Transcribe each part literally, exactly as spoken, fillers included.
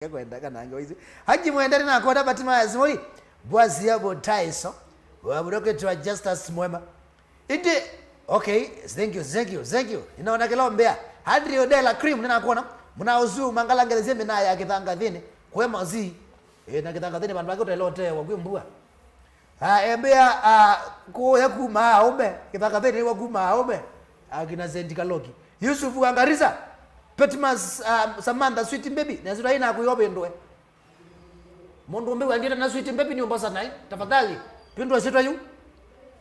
Kwenda kana nge waisi. Haji Mwenda nĩ nakona Fatima Azimuri. Bwazia Botaiso. Wabudoketwa Justus Mwema. Indi, okay, thank you, thank you, thank you. Ninaona kila mbea. Andrew Dela Cream nĩ nakona. Muna uzu mangalangelezie mina ya Kithangathini. Kwema zi. E, na Kithangathini bandu bake utelo te wa kwimbua. Ah, embea, ah, kuya kuma aume, Kithangathini wa kuma aume. Akina Zendi Kaloki. Yusuf Wangarisa, Petmas, ah, Samantha, Sweet Baby, na zira ina kuyo bindwe. Mundu umbe wandita na Sweet Baby ni umbosa nai, tafadhali. Pindwa sitwa yu.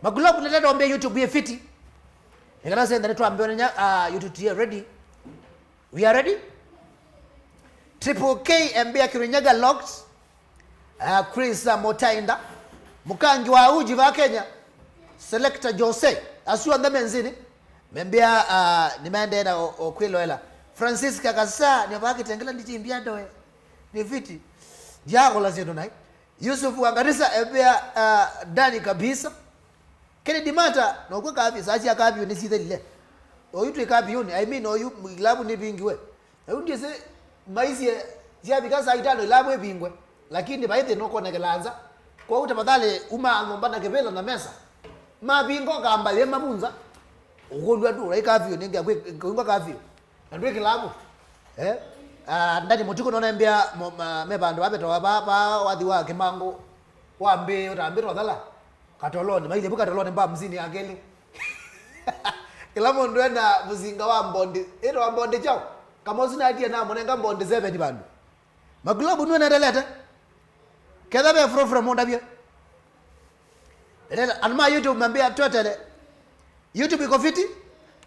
Makulobu nileta ombe YouTube ye fiti. Nikana senda ni twambe nya, ah, YouTube ye ready. We are ready. Triple K embea Kirinyaga locked. Uh, Chris, uh, Motainda, Mukangi wa Uji va Kenya, Selector Jose, asu onthe menzini, membia, uh, nimaendee na o, o kwiloela. Francisca Kasa, ni va Kitengela nditimbia ndoe. Ni fiti. Ndiakola syindu nai. Yusuf Wangarisa, embia, uh, Dani kabisa. Kennedy Mata, nokw'o kavi, saa sya kaviu nĩsithelile. Oyu twĩ kaviunĩ, I mean, oyu ilavu nĩvingiwe. Oyu ndyĩsĩ maisye syavika saa itano ilavu ĩvingwe, lakini vai thĩna ũkonekela nza. Kwoou tafadhali umaa nyũmba na kĩvĩla na mesa. Mavinga ũkamba yĩ mavunza. Ũkũlw'a tu ũrai kaviunĩ, ngia kwĩ- kũingwa kaviu. Na ndwĩ kĩlavu. Eh? Ah, ndani mũtuku nonembea mo- ma- me vandũ vavetawa va- va wathi wa Kĩmangũ. Wambĩĩe ũtambĩtwa thala. Katoloni, mailye vu katoloni mba mzini ya kelĩ. Kĩla mũndũ ena mũzinga wa mbondi. Ĩtwa mbondi chao. Kama ũsu natie na mũnenga mbondi seven vandũ. Makulobu nũendelete. Ketha ve furofuro mũndavye. Andũ ma YouTube mambia twetele. YouTube iko fiti?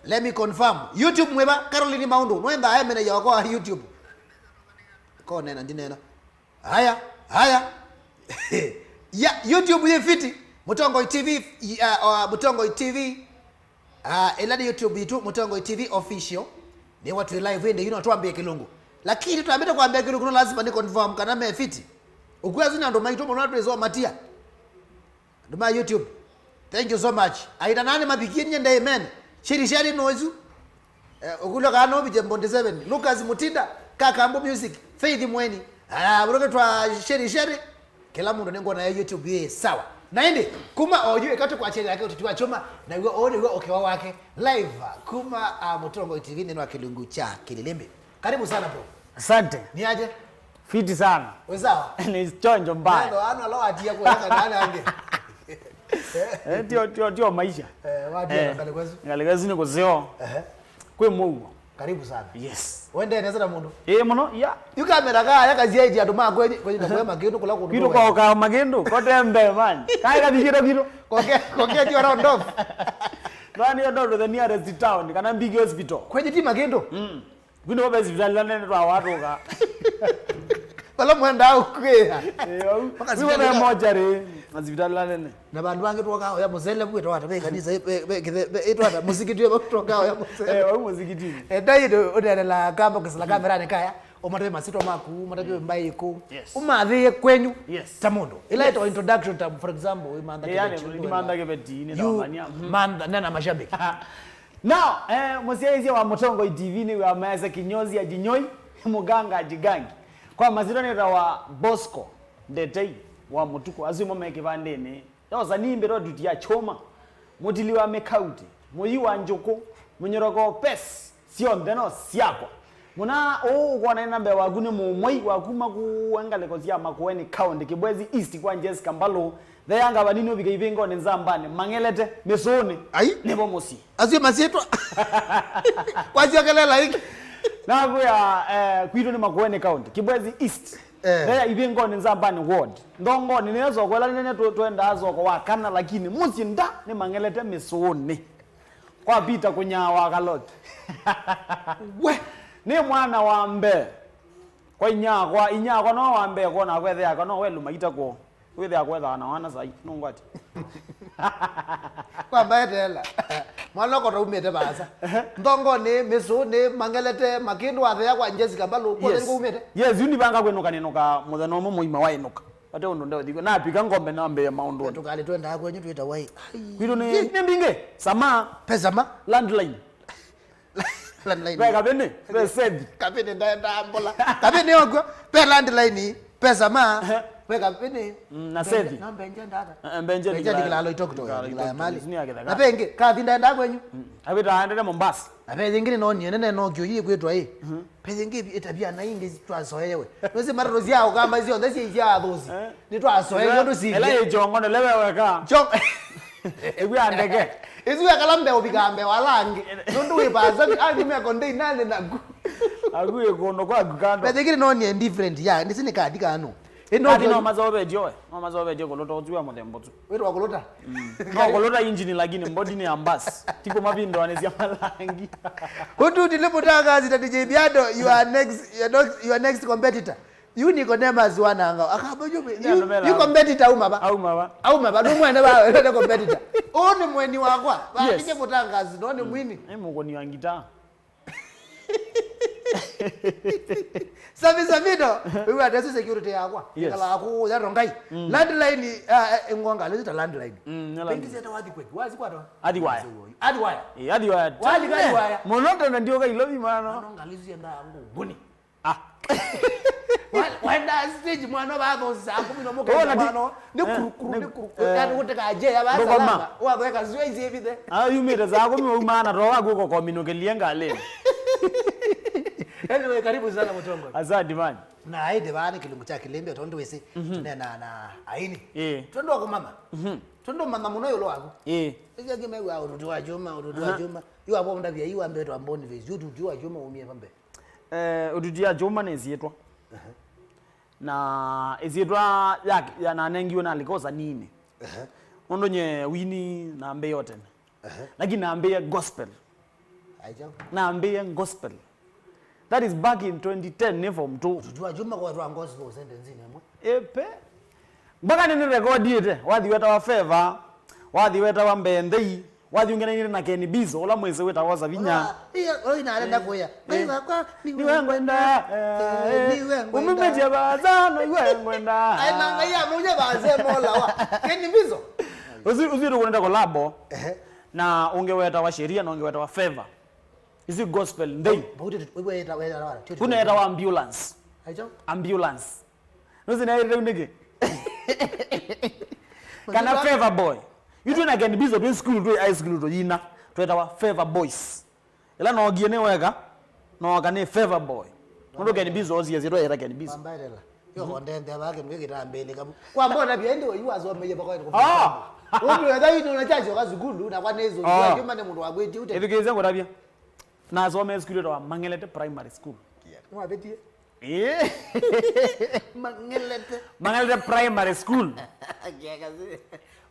Let me confirm. YouTube mwĩva? Caroline Maundu. Nwenda aemene yoko wa YouTube. Ko nena ndinena. Haya, haya. Ya, YouTube yĩ fiti. Mutongoi T V, uh, uh, Mutongoi T V. Uh, ila ni YouTube itu, Mutongoi T V official. Ni watu live ende, you know, tuambie Kilungu. Lakini tuambite kuambia Kilungu, no lazima ni confirm kana me fiti. Ukwazi na ndo maitu mwana tuzo matia. Andũ ma YouTube, thank you so much. Aita nani mapikie nye nde amen. Shiri shari noizu. Eh, ukulo kana no bije mbondi seven. Lucas Mutinda, Kakambo Music, Faith Mweni. Ah, buroke twa shiri shari. Kila mundu ningona ya YouTube ye sawa. Na indi kuma oyu ikatu kwa channel yake utiti wa chuma na iwe one iwe okewa wake live kuma uh, Mutongo T V neno wa Kilungu cha Kililimbi. Karibu sana bro. Asante. Ni aje? Fiti sana. Wĩ sawa? Ni chonjo mbaya. Ndio ano alo atia kwa kana ana ange. Eh, tio tio tio maisha. Eh, watia Eh, ngalekwezu. Ngalekwezu ni kuzeo. Ehe. Kwe muo. Karibu sana. Yes. Wende neza na mundu. Eh, muno ya. Yu kamera ka ya kazi ya iti andu ma kwenye kwenye na kwa makindu kula kundu. Kitu kwa kwa makindu, kote mbe man. Kai kabikira kitu. Koke koke ti round off. Ndani yo ndo the nearest town kana big hospital. Kwenye ti makindu. Mm. Vino va sivitalĩ la nene twa watuka. Vala mwenda ukwia. Eh, au. Mpaka sivitalĩ la mochari, na sivitalĩ la nene. Na vandu vangi twoka oya musele vwĩ twata ve kanisa ve ve kithe ve itwata musikiti ve twoka oya musele. Eh, au musikiti. Eh, dai ndo unelela kamba kisala kamera ni kaya. Umatwe masitwa maku, umatwe mbai ku. Yes. Umathie kwenyu. Yes. Ta mundu. Ila ito introduction ta, for example, imanda Eh, yani, kibeti. Imanda kibeti ni You tamania. Manda nena mashabiki. Now, eh, mũsyaĩĩsya wa Mũtongoi T V nĩ wĩa maese kinyozi ya jinyoi, muganga jigangi. Kwa masitwa nĩtawa Bosco Ndetei wa Mũtuku. Asu mo me kĩvandĩnĩ. Yosa ni mbĩtwa nduti ya choma. Mũtili wa mĩkauti, mũyi wa njũkũ, mũnyoroko pes, syonthe no syakwa. Mũna ũũ ũkwonana na mbee waku nĩ mũmwai wa kuma kũũ ngalĩko sya Makueni County, Kibwezi East kwa Jessica Mbalũ, Theanga vanini ũvika ivingoni nzambani, mang'elete, mĩsũũnĩ. Ai. Nĩvo mũsyĩ. Asu masyĩtwa. Kwasyokelela iki. Nakwĩa, eh, kwitũ nĩ Makueni County, Kibwezi East. Eh. Thea ivingoni nzambani ward. Ndongoni nĩyo soko ĩla nene tũ- twendaa soko wa kana, lakini mũsyĩ nda nĩ mang'elete mĩsũũnĩ. Kwa Peter kũnyaa wa Kaloki. We. Nĩ mwana wa mbee. Kwa inyakwa, inyakwa no wa mbee kwona kwethea kana we luma ita kwoo. Wĩthĩa kwethaa na wana sai, nũngwati. Kwa mbaetela. Mwana ũkota umĩte vaasa. Ehe. Nthongonĩ, mĩsũnĩ, mang'elete, makĩndũ athea kwa Jessica Mbalũ, kwothe Yes. nĩko umĩte? Yes, yu nivanga kwĩnũka nĩnũka mũthenya ũmwe mũima waĩnũka. Vate ũndũ ndeũthikwe. Napika ngombe nambĩĩa maũndũ. Tũkalĩ twendaa kwenyu twĩtawa ĩ. Ai. Kwitũ nĩ, nĩ mbingĩ. Sama. Pesa ma. Landline. Landline. Ve Kavini, ve Sethi. Kavini ndaendaa mbola. Kavini okw'o, ve landline, ve Sama, ve Kavini. Mm, na Sethi. Na Mbenje ndata. Eh, Mbenje Mbenje ndikilalo. Ndikilalo Itoktok, ndikilalo ndikilalo Itoktok, mali. Sini ya Kitheka. Na ve ĩngĩ, Kathi ndaendaa kwenyu. Mm. Avita aendete Mombasa. Na ve ĩngĩ nĩnoonie, nene nokyo yĩ kwĩtwa ĩ. Ve ĩngĩ ĩtabia na ingĩ twasoeewe. Nũsĩ matoro sya Ũkamba syonthe syĩ sya athũsi. Eh. Nĩtwasoeewe ũndũ sikĩ. Ela ĩ chongo, nelewe weka. Chongo. Ĩw'a ndeke. Ĩsu wekala mbee ũvikaa mbee wa langi. Nũndũ wĩ pasani, angĩ me containani naku. Aku ĩ kũndũ kwaku kando. Ve ĩngĩ nĩnoonie different ya, ndĩsĩ nĩ kadi kanu. Ĩno kadi no mazovetye we. No mazovetye kũlũta ũsu wa mũthemba ũsu. Wĩtwa kũlũta? Mm. No kũlũta injini lakini mbodinĩ ya mbasi. Ti kũmavindũanĩsya malangi. Ũtuti nĩ mũtangazi ta D J Biado, your next, your next, your next competitor. Yu Nicodemus Wananga. Akamba yu, yu, yu competitor auma va? Auma va? Auma va? Nũmwene va, nĩ competitor. Ũũ nĩ mweni wakwa. Yes. Vakĩte mũtangazi, no nĩ mwini. Nĩ mũkũni wa ngitaa. Sami Samido, wĩw'a atesu security yakwa. Yes. Ĩkala aku ya Rongai. Mm. Landline, ah, eh, ng'onga, lĩsita landline. Mm, nĩ landline. Pengi zeta wathi kweki, wazi kwa to. Athi waya. Athi waya. Eh, athi waya. Wathi kwa waya. Mũno tena ndio ka ilovi mano. Ano ngalizu yenda yangu nguni. Ah. Wa-, waenda stage mwana wa those saa kumi na moja. Ona ti- mwana. Nĩ eh, kuru kuru, nĩ- nĩ kuru kuru. Eh. Yaani gũteka nje ya basa ndũkoma. Lamba. Wathweka zwe izi evithe. Ah, yumĩte saa kumi wauma na toa guko kominũkĩlie ngalĩnĩ. Anyway, karibu sana Mũtongo. Asante man. Na aende bana kĩlungu cha Kĩlĩmbĩ tondũ wĩsĩ. Mhm. Tunena na aini. Eh. Tondũ wa kũmama. Mhm. Tondũ mama mũno yũlũ waku. Eh. Ĩngĩ mewa ũtuti wa chuma, ũtuti wa chuma. Yu abo ndavia yu ambe twamboni vezi. Ũtuti wa chuma umie pambe. Eh, ũtuti ya kyũma nĩ ĩsyĩtwa. Ehe. Na ĩsyĩtwa ya, ya nanengiwe nalika ũsaninĩ. Ehe. Nũndũ nye wini nambĩĩe o tene. Ehe. Lakini nambĩĩe gospel. Aicho. Nambĩĩe gospel. That is back in twenty ten, nĩ form two. Tũtwa kyũma kwa twa gospel sentence ĩmwe. Epe. Mpaka nĩnĩrekodiĩte, wathi wetawa Favor, wathi wetawa Mbee Nthei, wathi ũngĩ nainĩte na Ken Bizo, ũla mwĩsĩ wĩtawa Savinya. Ũla, iya, ũla inarenda kũya. Ngai wakwa, niwe ngwenda, eh, niwe ngwenda. Umĩmĩtye vaasa, no iwe ngwenda. Ai, na Ngai ameuja vaasa molawa. Ken Bizo. Ũsu, ũsu tũkũnenda kolabo. Ehe. Na ũngĩ wetawa Sheria, na ũngĩ wetawa Favor. Isu gospel nthei. Bauti, wewe eta, wewe eta wala. Kuna etawa Ambulance. Aicho? Ambulance. Nũsĩ naĩrĩte nĩkĩ? Kana Favor Boy. Yu twĩ na Ken Bizo twĩ school, twĩ high school tũyina. Twetawa Favor Boys. Ĩla nookie nĩ weka, nooka nĩ Favor Boy. Nũndũ Ken Bizo osie syĩtwa yĩta Ken Bizo. Mambaĩtela. Yo kondende abake mwe kitambele kabu. Kwa mbona bia ndio yu asomeye bako. Ah! Wewe ndio ndio unachajwa kwa sukulu na kwa nezo. Ah. Kwa kima ni mtu wa kweti ute. Ĩthukĩĩsye ngũtavya. Nasomee sukulu ĩtawa Mang'elete Primary School. Nĩwavetie? Ĩĩ. Mang'elete. Mang'elete Primary School. Kiakasi.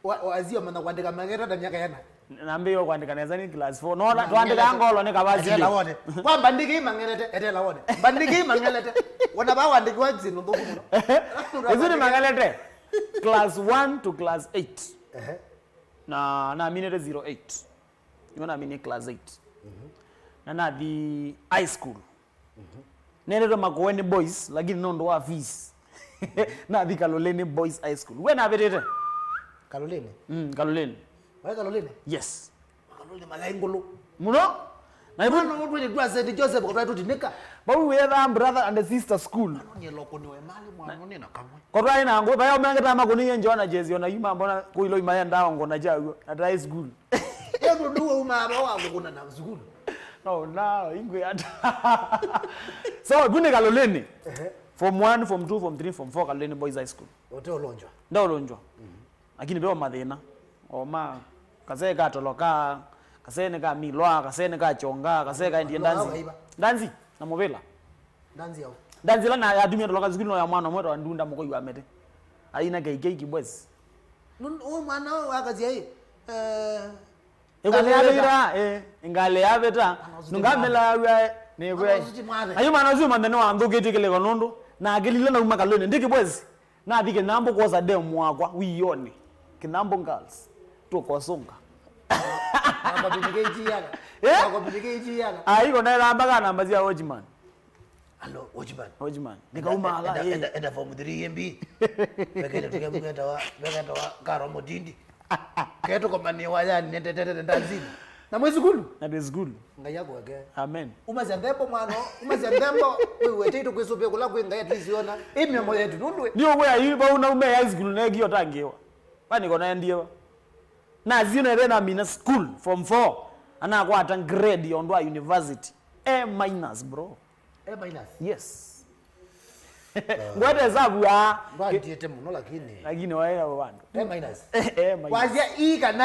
Wa-, wazio mana kuandika Mang'elete na miaka yana. Nambĩĩe kuandĩka nesa nĩ class four. No, twandĩkaa ngolo nĩ kavasili. Etela wone. Kwa mbandĩkei Mang'elete, etela wone. Mbandĩkei Mang'elete. Wona ba wandĩkiwa zinu thũku mũno. Ĩsu nĩ Mang'elete. Class one to class eight. Ehe. Na naminĩte zero eight. Nĩwe naminie class eight. Mhm. Na nathi high school. Mhm. Nendete Makueni Boys, lakini nũndũ wa fees. Nathi Kaloleni Boys High School. We navĩtĩte? Kaloleni? Mm, Kaloleni. Waĩ Kaloleni? Yes. Kaloleni malaĩ ngũlũ. Mũno? Na ibu- mwana ũtwĩte twa Saint Joseph, kwa tũtinĩka. Bau wetha brother and sister school. Mwana nĩ loko nĩ we mali mwana nĩ na kamwe. Kwa twaĩ na ngũ, baya ũmengeta makũni yenje ona jezi, ona yuma mbona kuilo ima yenda ongo na jauo, at high school. Ĩyo ndũ nĩwe uma aba wa kũkũna na sukulu. No, na, ingwe ata. So, kune Kaloleni. Ehe. Form one, form two, form three, form four, Kaloleni Boys High School. Ũte ũlonjwa. Nda ũlonjwa. Mhm. Lakini veo mathĩna. O ma, kasee katoloka, kasee nĩ kamilwa, kasee nĩ kachonga, kasee kaendie ndanzi. Ndanzi, na mũvĩla. Ndanzi yao. Ndanzi ĩla na yatumie toloka sukulu no ya mwana ũmwe twa ndunda mũkoi wa mete. Aina K K Kibwezi. Nun-, ũyũ mwana ũyũ wa Kaziai, eh, ĩkũnĩavĩta, eh, ngalĩ yavĩta. Nũngamĩlaw'a, nĩwe. Ayu mwana ũsu manthe nĩwanthũkĩtie kĩlĩko nũndũ. Na akĩlile nauma Kaloleni. Ndi Kibwezi. Nathi Kĩnyambũ kwosa demu wakwa, wĩonĩ. Kĩnyambũ girls. Tũkosũnga. Wakapindikĩichiana. Eh? Wakapindikĩichiana. Aiko naĩlambaga namba sya watchman. Alo, watchman. Watchman. Nĩkauma ala, enda, eh. Enda, enda form three M B. Vekele tukemu ketawa, veketawa Karo Mutindi. Ketu komani wa yani, nete, tete, tete, ndanzini. Na mwĩ sukulu? Na twĩ sukulu. Ngai akweke. Amen. Umasya nthembo mwana, umasya nthembo, wĩw'e tei tũkwĩsũvĩa kũla kwĩ Ngai at least ona. Ĩ mĩomo yetu, nũndũ ĩ. Ndio wĩa yu, vau naume high school, neekie ũtangĩĩwa. Vanĩko naendie va. Nasie nethĩa namina school, form four. Anakwata grade ya ũndũ wa university. A minus, bro. A minus. Yes. Ngwete hesabu ya. Ndwandiete mũno lakini. Lakini wae na vandu. A minus. A minus. Wazia E kana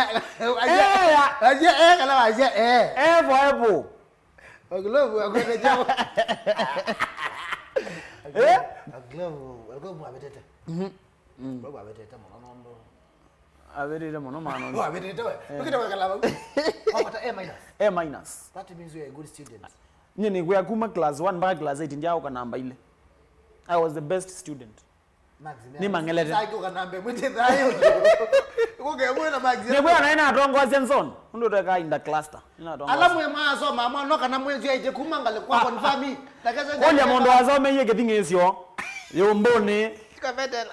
wazia wazia E kana wazia A. A for apple. Glovu akwete jao. Eh? Glovu, glovu abetete. Mhm. Glovu abetete mũno nondo. Avirite mũno mano. Wavĩtĩte we. Ndũkĩte wekala vau. Wapata A minus. A minus. That means you are a good student. Nye nĩkwĩa kuma class one mpaka class eight ndyaũka namba ilĩ. I was the best student. Nĩmang'elete. Sasa uka namba mwite thayo. Uke mwe na Max. Nĩkwĩa naĩ natongoasya nzone. Ũndũ tweka in the cluster. Nĩnatongoasya. Ala mwe mwasoma mwa no kana mwezi aite kuma ngale kwa confirm. Takasa. Kũlya mũndũ wasomeie kĩthing'ĩsyo. Yumbuni. Kavetela.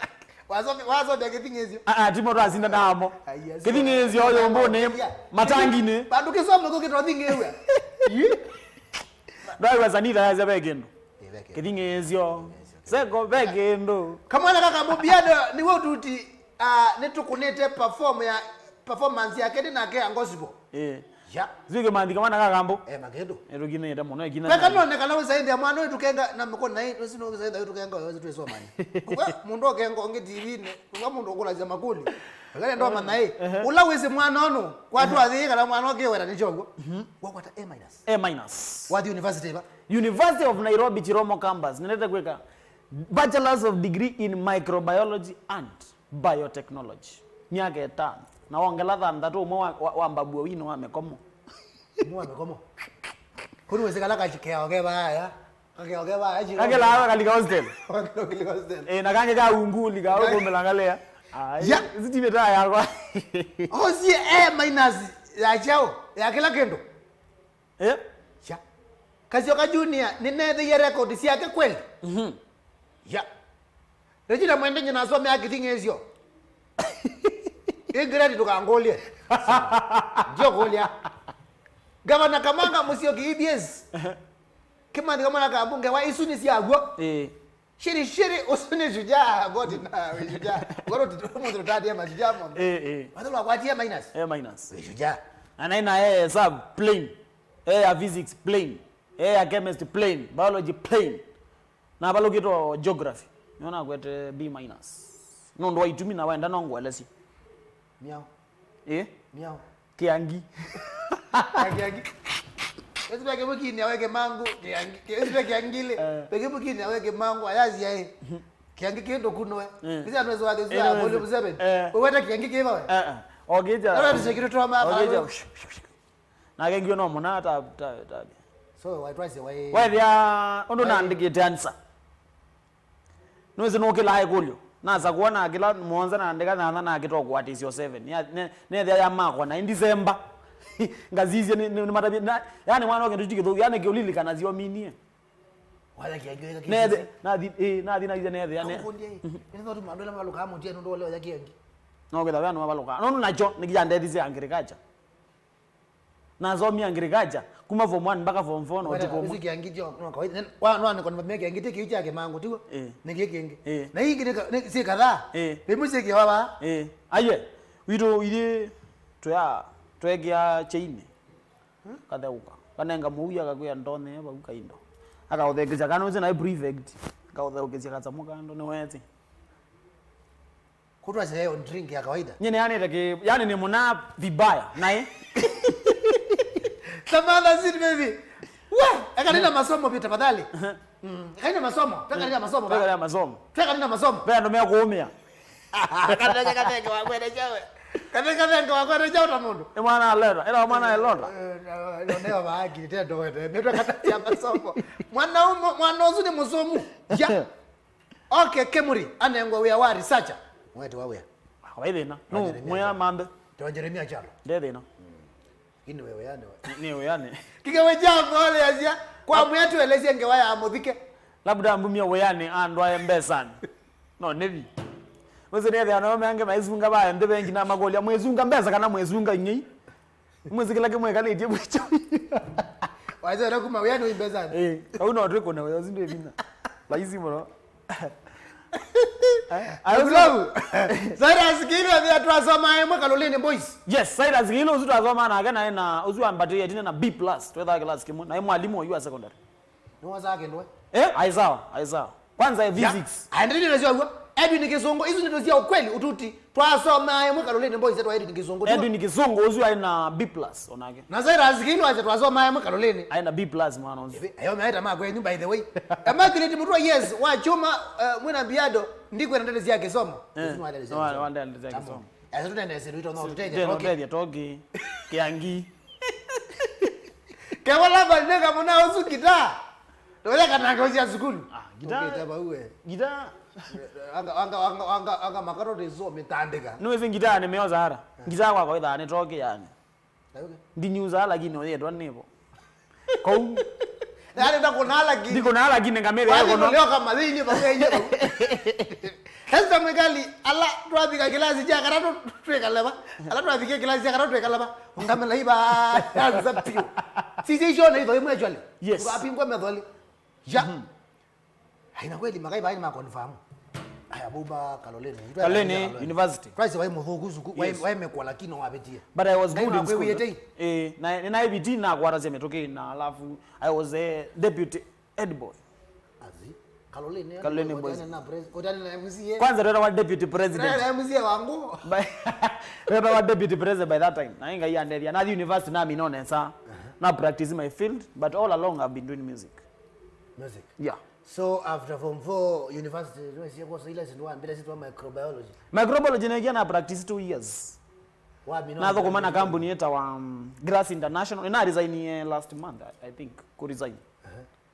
Wasomi wasomi akithing'ĩsyo. Ah, ah, timo twasinda namo. Kithing'ĩsyo yo mbone matanginĩ. Bandu kisomo ko kitothing'ĩw'a. Ndaiwa sanitha yaza ve kindu. Kithing'ĩsyo. Seko ve kindu. Kamwana kaka mubiado ni wotuti ah, nitukunite perform ya performance yake ni nake ya gospel. Eh. Ya. Zio kĩmanthi kamwana ka kambo. Eh, makedo. Etukinĩte mũno ekina. Weka none kana ũsaithia mwana ũyũ tũkenga na mĩkũna ĩ, tũsi no ũsaithia ũyũ tũkenga ũyũ twĩsomani. Kwa mũndũ ũkenga ũngĩ T V-inĩ, kwa mũndũ ũkũlasya makũlyo. Weka ndio mana ĩ. Ũla wĩsĩ mwana ũnũ, kwa tu athi kana mwana ũkĩwera nĩ chogo. Wakwata A minus. A minus. Wathi university ba. University of Nairobi Chiromo campus. Nendete kwĩka Bachelor's of Degree in Microbiology and Biotechnology. Myaka ĩtano. Na wongela thanthatũ ũmwe wa, wa, wambabua wino wa mĩkomo. Ũmwe wa mĩkomo. Kũni wĩsĩ kala kakĩao ke vaya. Kakĩao ke vaya. Kakĩlaa kalika hostel. Kakĩlaa hostel. Eh, na kangĩ ka unguli ka ũkũmbĩla ngalea. Ai, yeah. Zitinĩ ta yakwa. Osie A minus ya chao ya kila kĩndũ. Eh? Sha. Kasyoka Junior nĩneethĩie record syake kweli? Mhm. Ya. Regina Mwende nyina asomea kĩthing'ĩsyo. Ĩ grade ndũkangũlye. Ndio kũlya. Gavana Kamanga Musyoki E B S. Kĩmanthi kamwana ka mbunge wa isu nĩ syaw'o. Eh. Shiri shiri ũsu nĩ shujaa goti na shujaa. Ngoro tu mtu tutatie mashujaa mwa. Eh, eh. Watu wakwatie minus. Eh, minus. Shujaa. Anaina eh sub plain. Eh, ya physics plain. Eh, ya chemistry plain. Biology plain. Na balũkĩtwe geography. Nĩona kwete B minus. Nũndũ wa itumi na wenda no ngũelesye. Miao. Eh? Miao. Kĩangi. Kĩangi. Esi peke mukini aweke mangu, kĩangi. Esi peke angile. Eh. Peke mukini aweke mangu, ayazi yae. Kĩangi kĩndũ kunwe. Eh. Nisi anwezi wa kĩsu ya volume seven. Eh. Weweta kĩangi kĩva we? Eh, eh. Okija. Ara tusekiru twa ma. Okija. Nake ngiwe no mũna ta ta ta. So why twice why? Wethĩa ũndũ naandĩkĩte answer. Nĩwĩsĩ nũkĩlaa ĩkũlyo. Nasa kuona kĩla mũonza naandĩka nyanya nakĩtwa kũatĩsya o seven. Nethĩa yamakwa na ĩndĩ semba. Ngasisye nĩmatavye. Yani mwana wa kĩndũ kĩthũku yani kĩũlilikana syominie. Waya kĩangĩ weka kĩngĩ. Nethe nathi ĩ nathi nathi nethe yani. Kundi ai. Nĩ thatu mandu la maluka amutia nundu wale waya kĩangĩ. No kĩtha wanu maluka. No nacho nikijandethise agriculture. Nasomie agriculture kuma form one mpaka form four na ũtukũ ũmwe. Wĩsĩ kĩangĩ kyo no kawaida. Wa no ni konfirm kĩangĩ ti kĩu kya kĩmangu tiwo. Eh. Nĩ kĩngĩ. Eh. Na hii kĩngĩ si kadhaa. Eh. Bimu si kiwa ba. Eh. Aye. Wito ile tuya twekea chaini. Katheũka. Kanenga mũuya kakwĩa ndonee vau kaindo. Akaũtheũkĩsya kana ũsĩ naĩ prefect. Akaũtheũkĩsya kasamũ kando nĩwesĩ. Kutwa sio drink ya kawaida. Nyie nĩanĩte kĩ yani nĩ mũna vibaya naĩ. Samantha sit baby. Wa, eka nina masomo pia tafadhali. Mm. Eka nina masomo, eka nina masomo. Eka nina masomo. Eka nina masomo. Ve andũ mekũũmĩa. Katenge katenge wa kwene chawe. Katenge katenge wa kwene chawe ta mũndũ. Nĩ mwana aleta, ĩla mwana elonda. Ndio wa akili tendo wete. Ndio kata ya masomo. Mwana umo, mwana ũsu nĩ mũsomu. Ya. Okay, Kemuri anengwa wĩa wa researcher. Mwete wa wĩa. Wa thĩna. No, mwĩa mambe. Twa Jeremia Chalo. Nde thĩna. Lakini wewe yani. Nĩ ũyane. Kĩgewe kya ngole asia kwa mwĩa tuelesye ngewa ya mũthike. Labda ambumia ũyane andwae mbesani. No nevi. Wese nĩ thĩna no menge maisunga ba nde bengi na makolia mwesunga mbesa kana mwesunga ing'ei. Mwĩsĩ kĩla kĩmwekalĩtye mwĩcho. Waisera kuma wĩa nĩ mbesa. Eh, kau no twĩkũna wĩa ũsu ndĩ vinya. Laisi mũno. Glovu. Cyrus Kĩilũ ethĩa twasoma ĩmwe Kaloleni Boys. Yes, Cyrus Kĩilũ ũsu twasoma nake naĩ na ũsu ambatĩie tine na B plus, twethaa class kĩmwe. Naĩ mwalimu oyu wa secondary. Nĩwosaa kĩndũ we? Eh, aĩ sawa, aĩ sawa. Kwanza ya physics. Aendelee na sio. Edwin Kĩsũngũ, isu nĩ cia ukweli ututi. Twasoma ĩmwe Kaloleni Boys twa Edwin Kĩsũngũ. Edwin Kĩsũngũ ũsu aĩ na B plus onake. Na Cyrus Kĩilũ acha twasoma ĩmwe Kaloleni. Aĩ na B plus mwana ũsu. Ayo maita makwe nyumba by the way. Immaculate Mutua, yes, wa chuma, eh, mwina biado ndikwenda ndete cia kĩsomo. Eh, ũsu nĩ wa ndete cia kĩsomo. Acha tunaenda selu ito no tutete. Tutete toki. Kĩangi. Kewa lava nega muna ũsu gitaa. Ndoya kana ngozi ya sukulu. Ah, gitaa. Uketa baue. Gitaa. Anga, anga, anga, anga, anga makaro tezo mitandika. Nĩwĩsĩ ngitaa nĩmeoza ara. Ngitaa kwakwa ĩthaa nĩ toki yani. Ayuke. Ndinyuza lakini oyetwa nivo. Kou. Nani ndakona lakini. Ndikona lakini ngamere. Wali yako no. Leo kama thĩinĩ baue yenye. Esther Mwikali, ala twavika kĩlasi kya katatũ twĩkaleva. Ala twavikie kĩlasi kya katatũ twĩkaleva. Ungamela iva. Anza piu. Sisi isho na iva imwe chwale. Yes. Apingwa metholi. Ya. Haina kweli makai bai ma confirm. Aya buba Kaloleni. Kaloleni University. Price wai muthuku suku, wai, wai mekwa lakini wabetie. But I was good in school. Eh, na na A B T na kwata cia mituki na alafu I was a deputy head boy. Azi. Kaloleni. Kaloleni Boys. Kotana na pres-, kotana na M C A. Kwanza tweta wa deputy president. Na M C A wangu. By, tweta wa deputy president by that time. Na inga ya ndethia. Na university na minonesa. Na practice my field, but all along I've been doing music. Music. Yeah. So after form four university, nĩwesie kwosa ila sindu wambile sitwa microbiology. Microbiology nekia na practice two years. Wapi no? Nathũkũma na kambuni ĩtawa, um, Grass International. Na resign, eh, last month, I, I think, ku resign.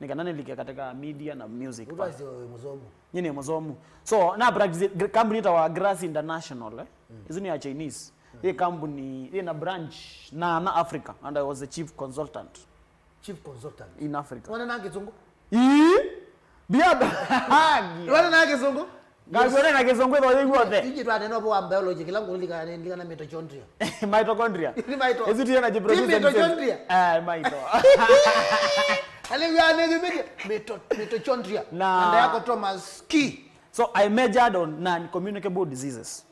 Ni kana nilike katika media na music. Utwasio musomu. Nyine musomu. So na practice gr-, kambuni ĩtawa Grass International, eh? Isu ni ya Chinese. Ĩ kambuni ĩ na branch na na Africa, and I was the chief consultant. Chief consultant. In Africa. Wana na kizungu? Ii. Biada. Wana na kizungu? Ngakuona na kizungu ĩtho yĩu othe. Iji twa neno bwa biology kila ngulika nilika na mitochondria. Mitochondria. Ni mito. Is it energy producing cells? Mitochondria. Ah, mito. Ale ya ne mito mito mitochondria. Na anda yako Thomas Key. So I majored on non-communicable diseases.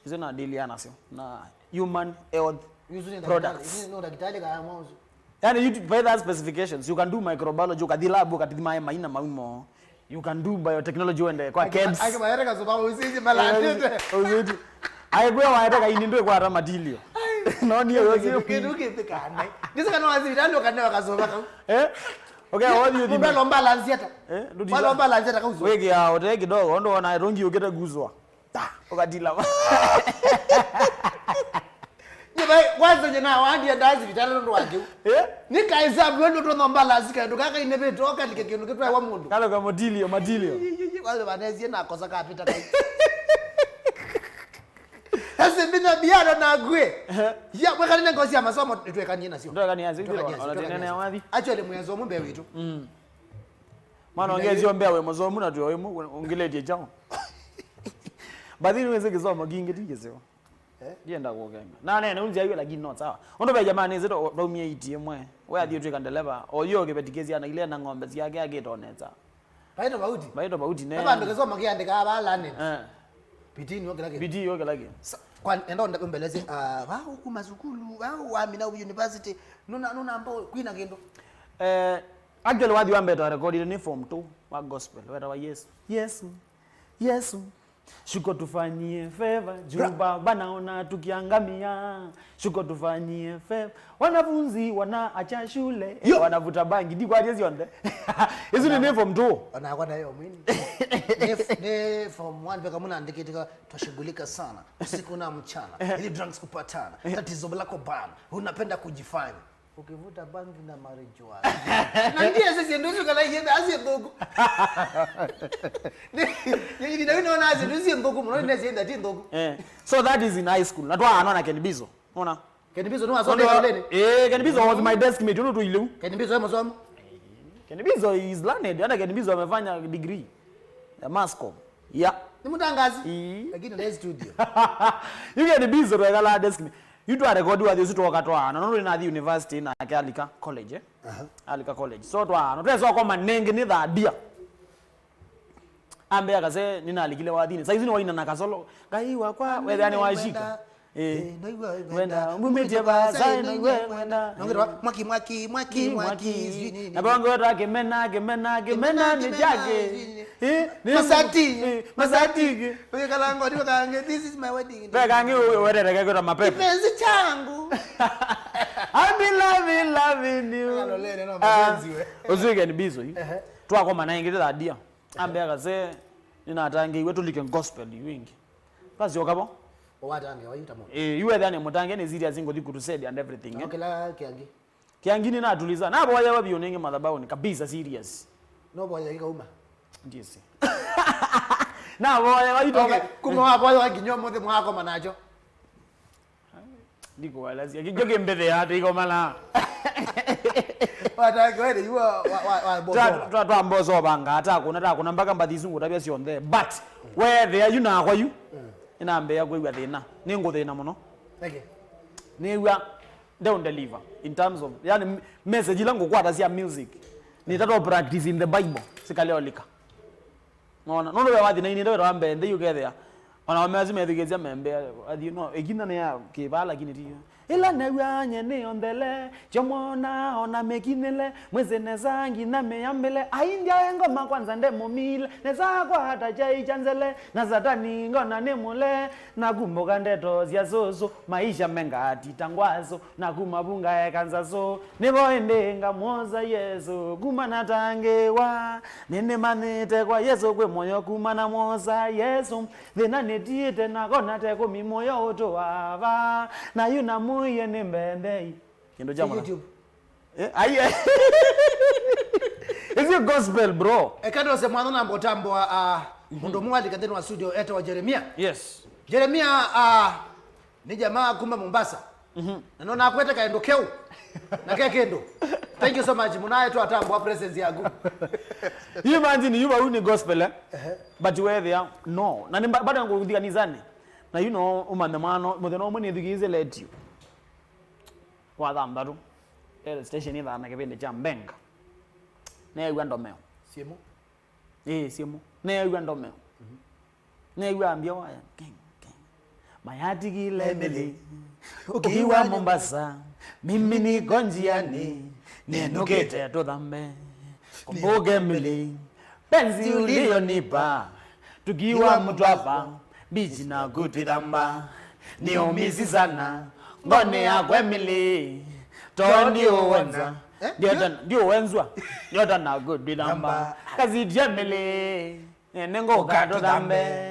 Icio na deal ya nacio na human health products. Isu nĩ ndagĩtarĩ kaya mwaũsu. Yani you by the specifications, you can do microbiology, ukathi lab, ukathima maĩ maina maumo. You can do biotechnology wende kwa kebs. Ake bayere kasoba usiji malandete. Usiji. Ai kwa waete kaini ndwe kwa material. No ni yo. Uke uke uke kana. Ndisa kana wazi vitalo kana wakasoba kau. Eh? Okay, what do you think? Mbalo balance yata. Eh? Mbalo balance yata kauzo. Weke ya hotel kidogo, ndo ona rongi ukete guzwa. Ta, ũkatila. Nye bai, kwanza nye na wandi ya ndazi vitala ndo wake. Eh? Ni ka exam wendo to nomba la zika ndo kaka ine beto oka like kindu kitwa wa mundu. Kalo ka motilio, matilio. Wale banezie na kosa ka pita kai. Ese mbina biara na gwe. Ya, wekani na ngozi ya masomo twekanie nasio. Twekanie nasio. Ona tena ya wathi. Actually mwezo mumbe witu. Mm. Mwana ongezio mbea we musomu na tuyo imu ungiletie chao. Bathi nĩwĩsĩ kĩsomo kingĩ ti kĩseo. Eh? Ndienda kũkenga. Na nene unzi aiwe lakini no sawa. Ũndũ ve jamaa nĩsĩ twaumie iti ĩmwe. We athiĩ twĩka ndeleva. Oyo kĩveti kĩsiana ile na ng'ombe ciake akĩtonesa. Vai tofauti. Vai tofauti ne. Kama ndo kĩsomo kĩandĩka aba learning. Eh. Bidii nĩyo kĩla kĩndũ. Bidii yo kĩla kĩndũ. Sa-, kwa enda nda mbeleze, ah, va ukuma sukulu, va wamina university. Nuna nuna mbo kwina kĩndũ. Eh, actually wathi wa mbeta recorded ni form two wa gospel. Weta wa Yesu. Yesu. Yesu. Shuko tufanyie favor, juu baba naona tukiangamia. Shuko tufanyie favor. Wanafunzi wanaacha shule, eh, wanavuta bangi, ndikwatie cionthe. Isu ni form two. Ona kwa nayo mwini. Ni, ni form one peka muna andikitĩka twashughulika sana. Usiku na mchana. Ili drugs kupatana. Tatizo lako bana. Unapenda kujifanya. Ukivuta bangi na marijuana. Na ndiye sisi ndio sio kana yenda asi ndogo. Ni, ni, ni, ni, naona asi ndio sio ndogo, mwana ndio yenda ti ndogo. Eh. So that is in high school. Na twa anaona Ken Bizo. Unaona? Ken Bizo nĩ wasomete Kaloleni? Eh, Ken Bizo was my desk mate, ũndũ tũileũ. Ken Bizo e mũsomo? Ken Bizo is learned, hata Ken Bizo amefanya degree ya mass com. Yeah. Ni mtangazi? Ii. Lakini na studio. You Ken Bizo twekala desk mate. Yu twa record wathi ũsu twoka twaana, nũndũ nĩnathi university nake alika college, eh? Aha. Alika college. So twaana, twesa ũkoma nengĩ nĩ thaa dia. Ambĩa kase, nĩnalikile wathinĩ. Saizi nĩwaina na kasolo. Ngai wakwa, wethĩa nĩwashika. Eh. Eh, naigua wenda. Wenda, ngumĩtye vasa, naigua wenda. Nongera, mwaki, mwaki, mwaki, mwaki, sijui nini. Na bongo ta kĩmena, kĩmena, kĩmena nĩ kyake. Eh, nĩ Masati. Eh, Masati. Masati. Wewe kalango, ndiwe kange, this is my wedding. Wewe kange, wewe, wewe, wewe, wewe, mapepo. Kipenzi changu. I've been loving, loving you. Kaka lolele, no, ah, mapenzi we. Usiweke ni bizo hii. Ehe. Twakoma na ingĩ thaa dia. Ambĩa kase, nĩnatangĩiwe tũlike gospel yu ĩngĩ. Twasyoka vo. Ũwatangĩwa yu ta mũndũ. Eh, yu ethĩa nĩ mũtange nĩ serious ngũthi crusade and everything, eh. No kĩla kĩangĩ. Kĩangĩ nĩnatuliza. Navoyewa vyũ nĩngĩ mathabaũnĩ kabisa serious. No voya ikauma. Ndiĩsĩ. Navoyewa yu. Okay, tũke- kuma wavoyewa nginya ũmũthĩ mwakoma nakyo. Ndikũelesya. Kĩkyo kĩmbĩthĩa atĩ ikomana. Watangĩwa nĩ yu wa, wa, wa, wa mbosola. Twa, twa, twa mboso vanga, atakũna, atakũna, mpaka mbathi isu ngũtavya syonthe. But, weethĩa yu nakwa yu, mm, nĩnambĩĩa kwĩw'a thĩna. Nĩngũthĩna mũno. Okay. Nĩw'a, ndeũ deliver. In terms of, yani, m-, message ila ngũkwata sya music, nĩtato practice in the Bible, sikaleolika. Nona, nũndũ we wathi na inĩ, ndewe wambe, nthei ũkethĩa. Ona wamea si methukĩsya membe, athi, no, ĩkina nĩ ya kĩva, lakini ti yo. Ĩla new'a nye nĩ onthele, kyomona, ona mĩkinĩle, mwĩsĩ nesa, nginya mĩambĩle, aindya engoma kwanza ndemũmile, nesa kwa hata kyai kya nzele, na satani ngona nĩ mũle, na kumbuka ndeto sya sũsũ, maisha mengatita ngwaso, na kuma vunga eka nzaso, nĩvo ĩndĩ ngamwosa Yesũ, kuma natangĩwa, nĩnĩmanyĩte kwa Yesũ kwĩ mũyo, kuma namwosa Yesũ, thĩna nĩtiĩte, nakona te kũmi mũyo ũtũaa va, na yu namũie nĩ mbendei. Kĩndũ kya mũna. YouTube. Eh, ai, eh. Is it gospel, bro? Eka ndose mwana namba ũtambwa, ah, mũndũ ũmwe walika nthĩnĩ wa studio etawa Jeremia. Yes. Jeremia, ah, nĩ jamaa kuma Mombasa. Mhm. Na nona akwete kaendo keu. Na ke kĩndũ. Thank you so much. Mũnaetwa atambwa presence yaku. You imagine, yu vau nĩ gospel, eh? Ehe. But wethĩa, no. Na nĩ mba-, bado ngũthi kanisani. Na you know, umanye mwana, mũthenya ũmwe nĩthukĩĩsye letio. Wa thanthatũ. Eh, station ĩthaa na kĩvĩndĩ kya Mbenga. Neew'a ndomeo. Simu? Ĩĩ, simu. Neew'a ndomeo. Mhm. Neew'a ambia waya. Keng, keng. Mayatigile mili. Ukiwa Mombasa, mimi niko njiani. Nenukite tuthambe. Kumbuke mili. Penzi ulionipa. Tukiwa Mtwapa. Bichi na kutithamba. Niumisi sana. Ngone yakwa mili. Tondi uwenza. Eh? Ndiota, ndiuwenzwa. Ndiota na kutithamba. Kazitia mili. Nene ngoka tuthambe.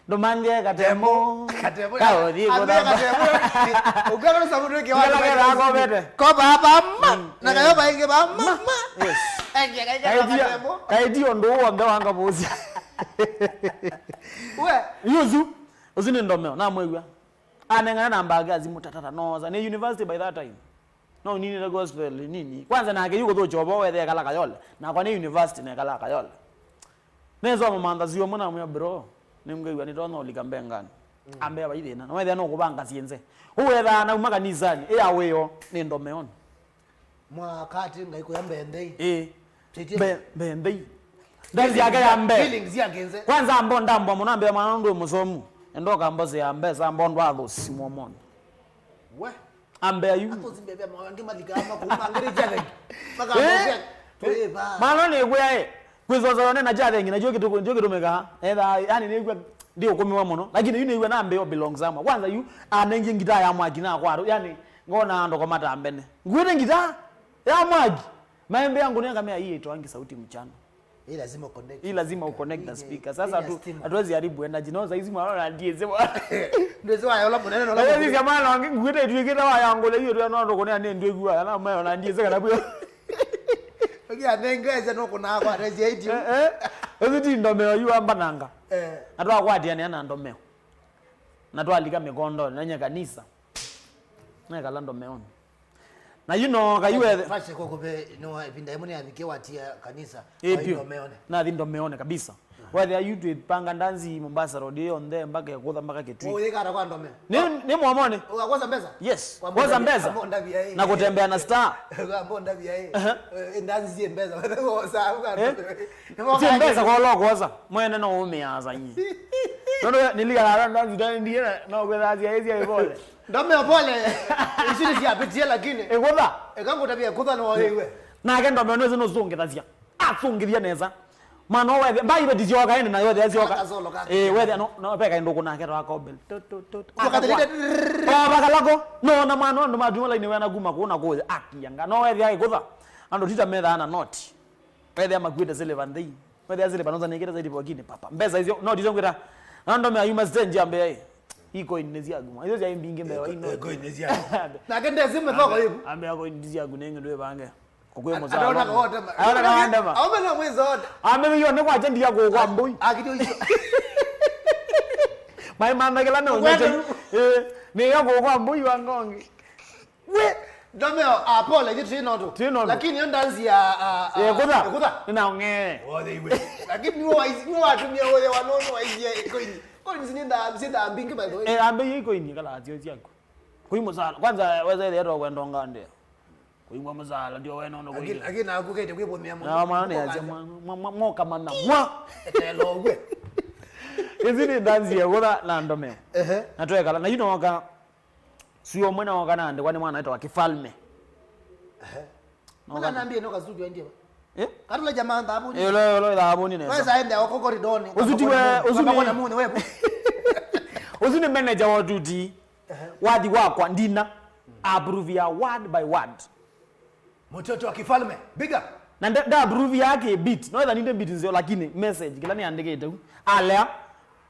Ndũmandie katemo. Katemo. Kaũthi ambia kũthamba. Katemo. Ukaka sabu tuke wa. Ngala kera akomete. Ko baba ma. Mm, na kayo bainge ba ma. Yes. Kaitio, kaitio ũndũ wonge wanga buzi. We. Yuzu. Uzi ni ndomeo na mwegwa. Anengana na mbage azimu tatata noza. Ni university by that time. No nini the gospel nini? Kwanza nake yu kũthũkya ũvoo wethe ekala Kayole. Nakwa ni university na ekala Kayole. Nĩsoma mantha sio mwana mwe bro. Nĩngwĩw'a nĩtonya ũlika Mbengani. Mm. Ambea vai thĩna. Na wethĩa no kũvanga sienze. Ũwethaa nauma kanisani. Ĩ ya wĩo nĩ ndomeoni. Mwakati ngai kũya mbendei. Ĩ. Mbe-, mbendei. Ndazi yake ya mbee. Feelings yake nze. Kwanza ambo ndambwa mũno ambea mwana ndũ mũsomu. Endoka mbozi ya mbesa ambo ndwathũsi mwomoni. We. Ambea yu. Ato zimbebe mwa wangi malika ama kuma ngere jale. Maka ambozia. Tweba. Mano ni gwe. Kwizoza yone na jale ngina jo kitu jo kitu meka. Etha yani ni gwe ndi ukumiwa muno. Lakini yu ni gwe na ambeo belongs ama. Kwanza yu anengi ngita ya mwaki na kwaro. Yani ngona ando kwa matambene. Ngwete ngita ya mwaki. Maembe yangu ni ngamea hii itoangi sauti mchana. Hii lazima uconnect. Hii lazima uconnect na speaker. Sasa tu hatuwezi haribu energy. No, saizi mwana na ndiye sema. Ndio sema yola mwana na. Saizi jamaa na wangi ngwete tu ikita wa yangu le hiyo tu no ndo kone ane ndio gwa na mwana na ndiye sema na bwa. Okay, anengeza no kuna kwa rezi eight. Eh, eh. Ezi ti ndomeo yu amba nanga. Eh. Na twakwatiania na ndomeo. Na twalika mikondo na nye kanisa. Nekala ndomeoni. Na you know, kaiwe. Fashe kwa kupe, no, ĩvinda ĩmwe nĩavikie watia kanisa. Eh, kwa pio. Ndomeone. Nathi ndomeone kabisa. Aha. Wethĩa yu twĩpanga ndanzi Mombasa Road ĩyo yonthe mpaka Ĩkũtha mpaka Kitui. Ũyĩkata kwa ndome. Nĩ, nĩ Mũamonĩ. Ũkakwosa mbesa? Yes. Kwosa mbesa. Amba ũndavya ĩ. Na kũtembea na star. Amba ũndavya ĩ. Aha. Eh, ndanzi sie mbesa. Wosa, eh? Ti mbesa kwa ũla ũkwosa. Mwene no ũmĩasa nyie. Nũndũ nĩlikana ndanzi ndendie na no kwĩtha cia ĩsia ĩvole. Ndome pole. Isu nĩ siapitie lakini. Ĩkũtha. Eka ngũtavya Ĩkũtha no ĩwe. Nake ndome nĩsĩ nũsũngĩthasya. Asũngĩthya nesa. Mwana wethĩa, mbai iveti syoka ĩndĩ na yothĩa syoka. Kasolo ka. Eh, wethĩa no, no, veka ĩndũ kũna ketwa kobel. Tot, tot, tot. Wakathĩlĩte. Kwa vakalako, no, na mwana andũ matuma laini wena kuma kũna kũya. Akianga, no wethĩa Ĩkũtha. Andũ tita methaa na noti. Wethĩa makuĩte silver nthei. Wethĩa silver nonza nĩkĩte zaidi pokini, papa. Mbesa icio, noti icio ngwĩta. Na ndome ayuma stenji ambe ai. Hii coin nĩ syaku. Icio sya mbingĩ mbeo ino. Eh, coin nĩ syaku. Nake ndesi methoko hivi. Ambe coin nĩ syaku nenge ndwe bange. Kũkwĩ mũsala. Ataona kawote ma. Ataona kawote ma. Aũme no mwĩsota. Ambe yo nĩ kwacha ndia kũkwa mbũi. Akitio icio. Mai manda kila no. Kwenda. Eh, nĩ ya kũkwa mbũi wa ngongi. We, ndomeo, ah, pole, yu tino tu. Tino tu. Lakini yo ndanzi ya, ah, ah, Ĩkũtha. Ĩkũtha. Nina ongee. Wothe iwe. Lakini niwe wa, niwe watumia wothe wa nono wa iye coin. Coins ni nda, si nda mbingi by the way. Eh, ambe yi coin kala zio ziako. Kũi mũsala. Kwanza weza ile yetu kwenda ngande. Kũimwa mũsala ndio wena ũndũ. Lakini, lakini nakukete kwĩvũmĩa mũndũ. Na mwana nĩ azia mwa, mwa, mwa, mwa kamana. Mwa. Etelo gwe. Izi nĩ ndanzi ya gũtha na ndome. Ehe. Na twekala. Na you know ka, sio mwana wa kana ndĩ kwani mwana wetwa Kifalme. Ehe. Mwana nambie no kazuki wendie. Eh? Katula jamaa thabu ni. Elo, elo, thabu ni nesa. Wesa ende oko koridoni. Uzuti we, uzuti. Mwana mune wepo. Uzuti manager wa duty. Ehe. Wathi wakwa ndina approve ya word by word. Mtoto wa kifalme, big up. Na nda, nda approve yake beat. No etha ninde beat nzeo lakini message kila niandikite u. Alea.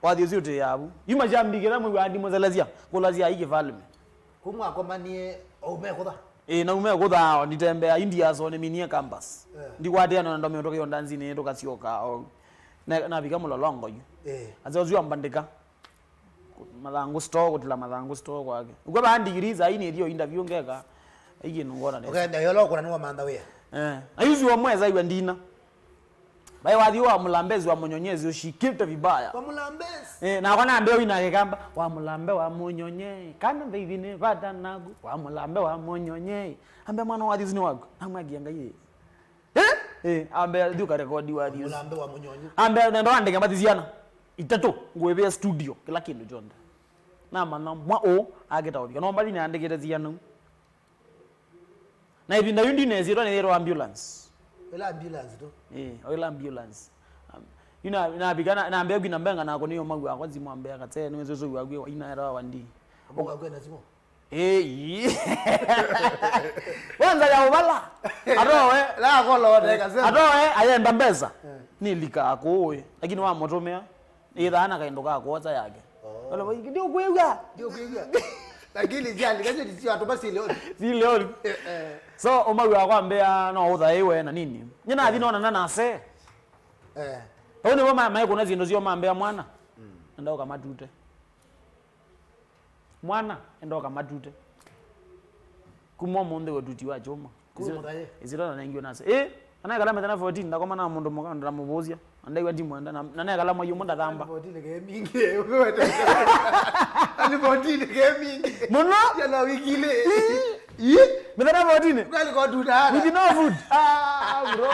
Wathi ucio uti yabu. Yuma jambi kila mwe wandi muzelasia. Kulasia hiki falme. Kumwa komanie ume kutha. Eh, na ume kutha nditembea India so ni minie campus. Eh. Ndikwatiana na ndomi utoke yo ndanzi ni tukasioka. Na na bika mulolongo yu. Eh. Azo zio ambandika. Mathangũ store, kũtila mathangũ store kwake. Ũkw'a vaa ndigiri saa hii nĩthio interview ngeka. Aingĩ nũngona nesa. Ũkenda yolo kuna nĩwa mantha wĩa. Eh. Na yuzi wa mweza iwe ndina. Bai wathi wa mulambezi wa munyonyezi ushikite vibaya. Wa mulambezi. Eh, na kwana ambe wina kikamba wa mulambe wa munyonye. Kana baby ni vata nagu wa mulambe wa munyonye. Ambe mwana wa thizi ni waku. Na mwagia ngai. Eh? Eh, ambe thiĩ ũkarekodiwa thiĩ. Mũlambe wa mũnyonyi. Ambe nenda wandĩke mbathi ciana itatũ, ngwĩvĩa studio, kĩla kĩndũ kyonthe. Namanya mwa ũ akĩtaũvika. No mbathi nĩandĩkĩte ciana. Na ĩvinda yu ndinesiĩtwa nĩyĩtwa ambulance. Ĩla ambulance tu. Eh, o ĩla ambulance. Am, yu na, navika na, nambĩa kwina mbenga nako nĩyo mau akwa simũ ambĩa katee, nĩwe sũsũ waku, ina era wa ndi. Amũka kwena simũ. Ĩĩ. Kwanza ya ũvala. Atowe. La kolo neka sema. Atowe ayenda mbesa. Eh. Nĩlikaa kũũ. Lakini wamũtũmĩa. Ĩthaa na kaĩndũ ka kwosa yake. Oh. Wala waingi ndio kwĩw'a. Ndio kwĩw'a. Lakini jali kaje sio atuma silioni. Silioni. Eh, eh. So, ũmau wa kwambĩa no ũthaĩwe na nini. Nyina athi nona na nase. Eh. Tau nĩvo maĩ kuna syĩndũ sio mambĩa mwana. Mm. Nenda ũkamatute. Mwana, enda ũkamatute. Kuma ũmũnthĩ ũtuti wa kyũma. Kuma mũthaye. Ĩsĩla nanengiwe nase. Ĩ, anekala mĩthenya fourteen, ndakoma na mũndũ mũka, ndamũvũsya. Na ndaigua ndimwenda, na, na nekala mwai ũmwe ndathamba. Fourteen ke mingi, ũkwete. Ani fourteen ke mingi. Mũno? Yana wiki ile. Ĩ? Ĩ? Mĩthenya fourteen? Kweli kwa tuta. With no food. Ah, bro.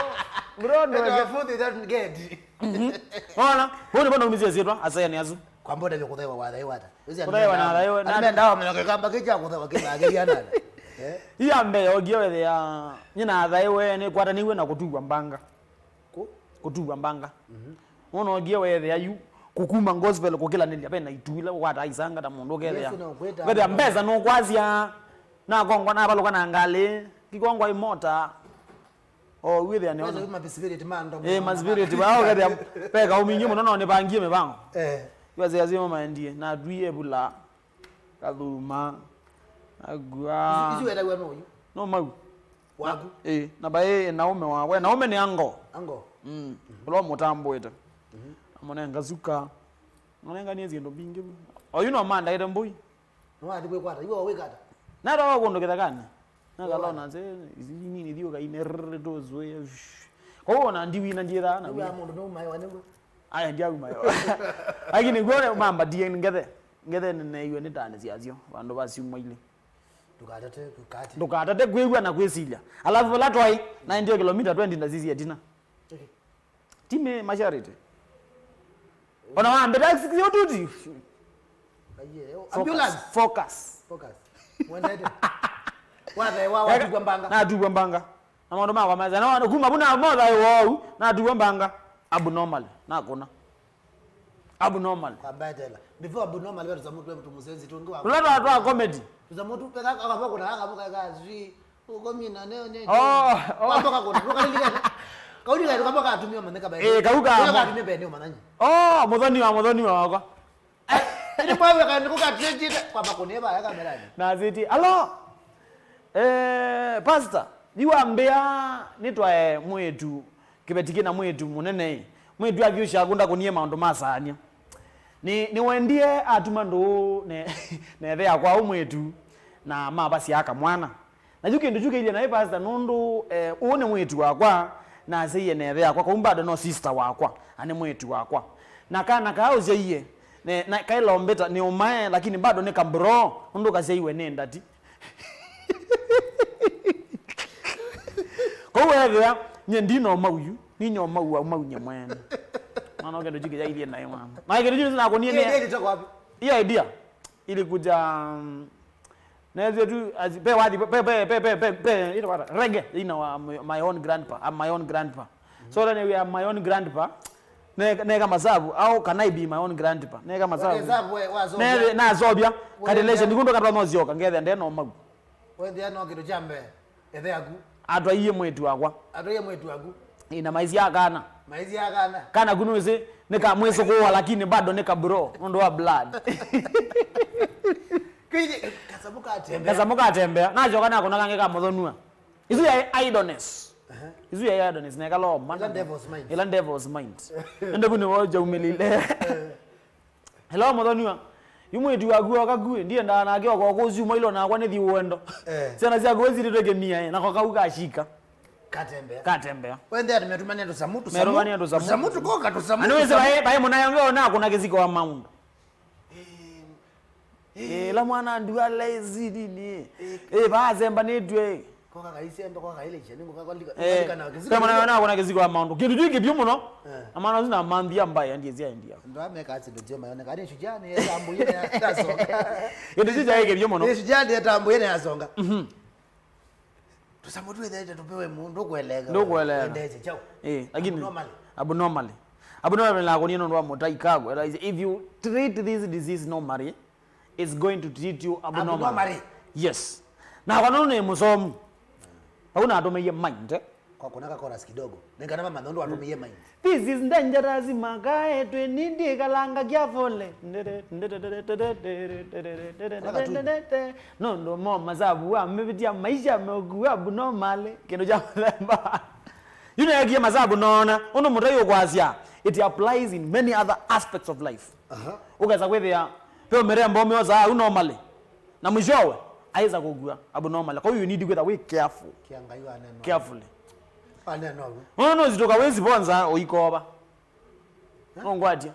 Bro, ndo. Enda food that get. Mhm. Ona, hone bana umizia zietwa, asaya ni azu. Kwamba ũtavya kũthaiwa wathaiwa ata? Kũthaiwa na athaiwa, na mendawa mĩlaka kamba kĩkya kũthaiwa kĩthagĩria nani? Eh? Iya mbee, ogie wethĩa, nyina athaiwe nĩ kwataniwe na kũtuwa mbanga. Kũ? Kũtuwa mbanga. Mhm. Wona ogie wethĩa yu, kũkuma gospel kũkĩlanĩlya, vena itu ila ũkwata isanga ta mũndũ ũkethĩa. Yesu na ũkwĩta. Wethĩa mbesa nũkwasya, nakongwa navalũka na ngalĩ, kikongwa imota. O wĩthĩa nĩ ona. Wĩthĩa ma spirit ma ndo. Eh, ma spirit, wa ũkethĩa, peka ũmingi mũno, no nĩvangie mĩvango. Eh. Wĩthĩa sio maendie, na tui ebula, kathuma, agua. Isu, isu wetagwa no yu? No mau. Waku? Na, eh, na bae, naume wa, we, naume nĩ ango. Ango. Mm. Ũla mũtambwĩte. Mhm. Amonenga suka. Amonenga nĩ syĩndũ mbingĩ. Oyu no mandaĩte mbũi. Nĩwathi kwĩkwata, iwe wawĩkata? Natawa kũndũ kĩthakanĩ. Nakalona nze, izi nini thiũka ine, rrrr, tũzũe, shh. Kwa hiyo ona ndiwi na ndiethaa na. Iwe mũndũ no mayo nĩguo. Aya, ndiauma yo. Lakini guo mambatie ngethe. Ngethe nĩneeiwe nĩ tani syasyo, vandũ va syumwa ilĩ. Ndũkatate, ndũkate. Ndũkatate kwĩw'a na kwĩsilya. Alafu vala twaĩ, naendie kilomita twenty ndasisya ĩtina. Ti me mashariti. Ona wambe taxi yo tuti. Aiye, focus, ambulance. Focus. Focus. Wendete. Wathe wa watuwa mbanga. Natuwa mbanga. Na maũndũ makwa mesa. Na kuma vuna motha wou, natuwa mbanga. Abnormal. Nakũna. Abnormal. Kwamba etela. Before abnormal, wewe tusamu tuwe mtu msenzi tu ngiwa. Tũla twa, twa comedy. Tusamu tu peka kaka poko na kaka poko kaka zwi. Uko mina neo neo. Oh, oh. Kwamba kakona. Tukalilika. Kauli ka tukambo katumia maneka bai. Eh, kauka. Katumia bai ndio mananyi. Oh, mũthoni wa, mũthoni wa wakwa. Ĩndĩ mwawe kana nĩkũkatĩkĩte kwamba kũnĩva ya kamerani. Na asĩtie, "Alo, eh, pastor, yu wambĩa nĩtwae mwĩĩtu, kĩveti kĩna mwĩĩtu mũnene, mwĩĩtu avyũsya kũnda kũnie maũndũ ma saania. Nĩ, nĩwendie atuma ndũũ ne, nethe yakwa ũ mwĩĩtu na mavasya kamwana." Na yu kĩndũ kyu kĩilye naĩ pastor, nũndũ, eh, ũũ nĩ mwĩĩtu wakwa, na asyaie nethe yakwa, kau bado no sister wakwa, na nĩ mwĩĩtu wakwa. Na kana kaa ũsyaie, ne, na kaĩlombeta nĩ ũmae, lakini bado nĩ ka bro, nũndũ kasyaiwe nĩ ndati. Kau weethĩa, nye ndino mau yu, ninyo mau au mau nye mwene. Mwana wa kĩndũ kyu kĩyailye naĩ mwana. Na kĩndũ kyu nĩsinakunie nĩ. Hiyo idea ilitoka wapi? Hiyo idea ilikuja, mm, na hizo tu, as-, pe wathi, pe, pe, ita wata, reggae, ina wa my, my own grandpa, I'm my own grandpa. So then we are my own grandpa. Ne, neka masabu, how can I be my own grandpa? Neka masabu. Wale zabu we, wazobia. Ne, na zobia, wale kateleshe, zabu. Nikundo katwa no zioka, ngethe ndeno mau. Wende no kĩndũ kya mbee. Ethe yaku. Atwaie mwĩĩtu wakwa. Atwaie mwĩĩtu waku. Ĩ, na maisya kana. Maisya kana. Kana ku nũsĩ, nĩ ka mwĩsũkũũa, lakini bado nĩ ka bro, nũndũ wa blood. Kĩĩ, kasamũ katembea. Kasamũ katembea. Nacoka nakũna kangĩ ka mũthonua. Isu ya idleness. Aha. Isu ya idleness, na ĩkala o mana. Ĩla devil's mind. Ĩla devil's mind. Ende vu nĩwo jaumĩlile. Hello, mũthonua. Yu mwĩĩtu waku oka kuĩ, ndiendaa nake oka kũsyuma ilo nakwa nĩthi ũendo. Eh. Syana syaku wĩsilĩtwe kĩmia, eh, nako kau kashika. Katembea. Katembea. Wende ati metumania tũsamũ, tũsamũ. Metumania tũsamũ. Tũsamũ tũkoka, tũsamũ. Ani wĩsĩ tũsamũ. Vaĩ, vaĩ mũnayo ngeo nakũna kĩsiko wa maũndũ. Eh, eh. Eh, la mwana ndua lazy nini. Eh. Eh, vazembanĩtwe. Koka kaisembe, koka kailecha, nĩngũka kwandĩka, eh, kwandĩka na kĩsiko. Kama na, na, na kĩsiko wa maũndũ. Kĩndũ kĩu kĩvyũ mũno. Eh. Na maana zina manthia mbaya ndiye zia ndia. Andũ ame kasi ndio jema yone. Kani shujaa ni tambu ile ya songa. Kĩndũ kĩu kyaĩ kĩvyũ mũno. Ni shujaa ni tambu ile ya songa. Mhm. Tũsamũ twĩthĩte tũpewe mũndũ kweleka. Ndũkweleka. Endete chao. Eh, lakini abnormal. Abnormal. Abnormal na kũnia nũndũ wa mũtai kago. If you treat this disease normally, is going to treat you abnormal. Abnormal. Yes. Na kwa nũndũ nĩ mũsomu. Vau natũmĩie mind, eh? Kwa kuna ka chorus kidogo. Nĩ kana mama nũndũ watũmĩie mind. This is dangerous, makae, twe nindi kalanga kia fole. Nũndũ mo masabu wa mevitia maisha mekuwa abnormal. Kĩndũ kya mũthemba. Yu neekie masabu noona, ũndũ mũtai ũkwasya, it applies in many other aspects of life. Aha. Ũkesa kwĩthĩa, ve mĩrembo ũmĩosaa au normally. Na mwishowe, aĩsa kũkua abnormally. Kwa hiyo you need kwĩtha wĩ careful. Kia Ngai waneno. Carefully. Waneno. Ũndũ nũsitũka wĩ sponsor ũikova. Huh? Nũngwatia.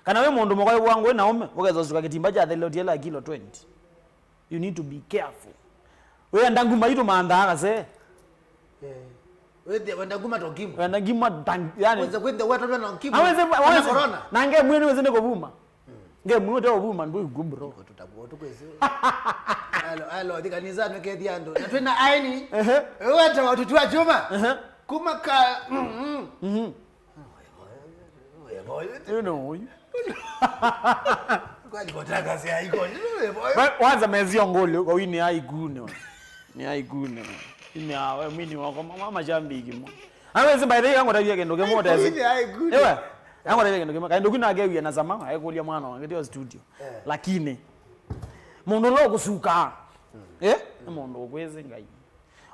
Kana wĩ mũndũ mũka wĩ wangu wĩ na ũme, ũkesa ũsuka kĩtimba kya thelotiela kilo twenty. You need to be careful. Wenda nguma itũ manthaa kase. Eh. Wende, wenda nguma to ngimwe. Wenda ngima tang-, yani. Wende kwende watu na ngimwe. Aweze, aweze. Ana corona. Na nge mwene weze niko vuma. Mm. Nge mwene te vuma ndu igu bro. Tutabu tukwezi. Alo, alo, thika ni zanu ke thiando. Na twina aini. Ehe. Wete watu tu chuma. Ehe. Kuma ka, mm, mm. Mhm. Ũyũ nĩ ũyũ. Kwani kotaka sia iko. Wa-, wanza mezio ngoli kwa wini ya igune. Ni ya igune. Ini ya we mini wako mama mashabiki mo. Awezi by the way, angotavia kĩndũ kĩmwe ũtezi. Wini ya igune. Ewe, angotavia kĩndũ kĩmwe. Kaĩndũ kuna gewi na zama, aikulia mwana wangu tio studio. Eh. Lakini mũndũ lo kusuka. Eh? Nĩ mũndũ ũkwĩsĩ Ngai.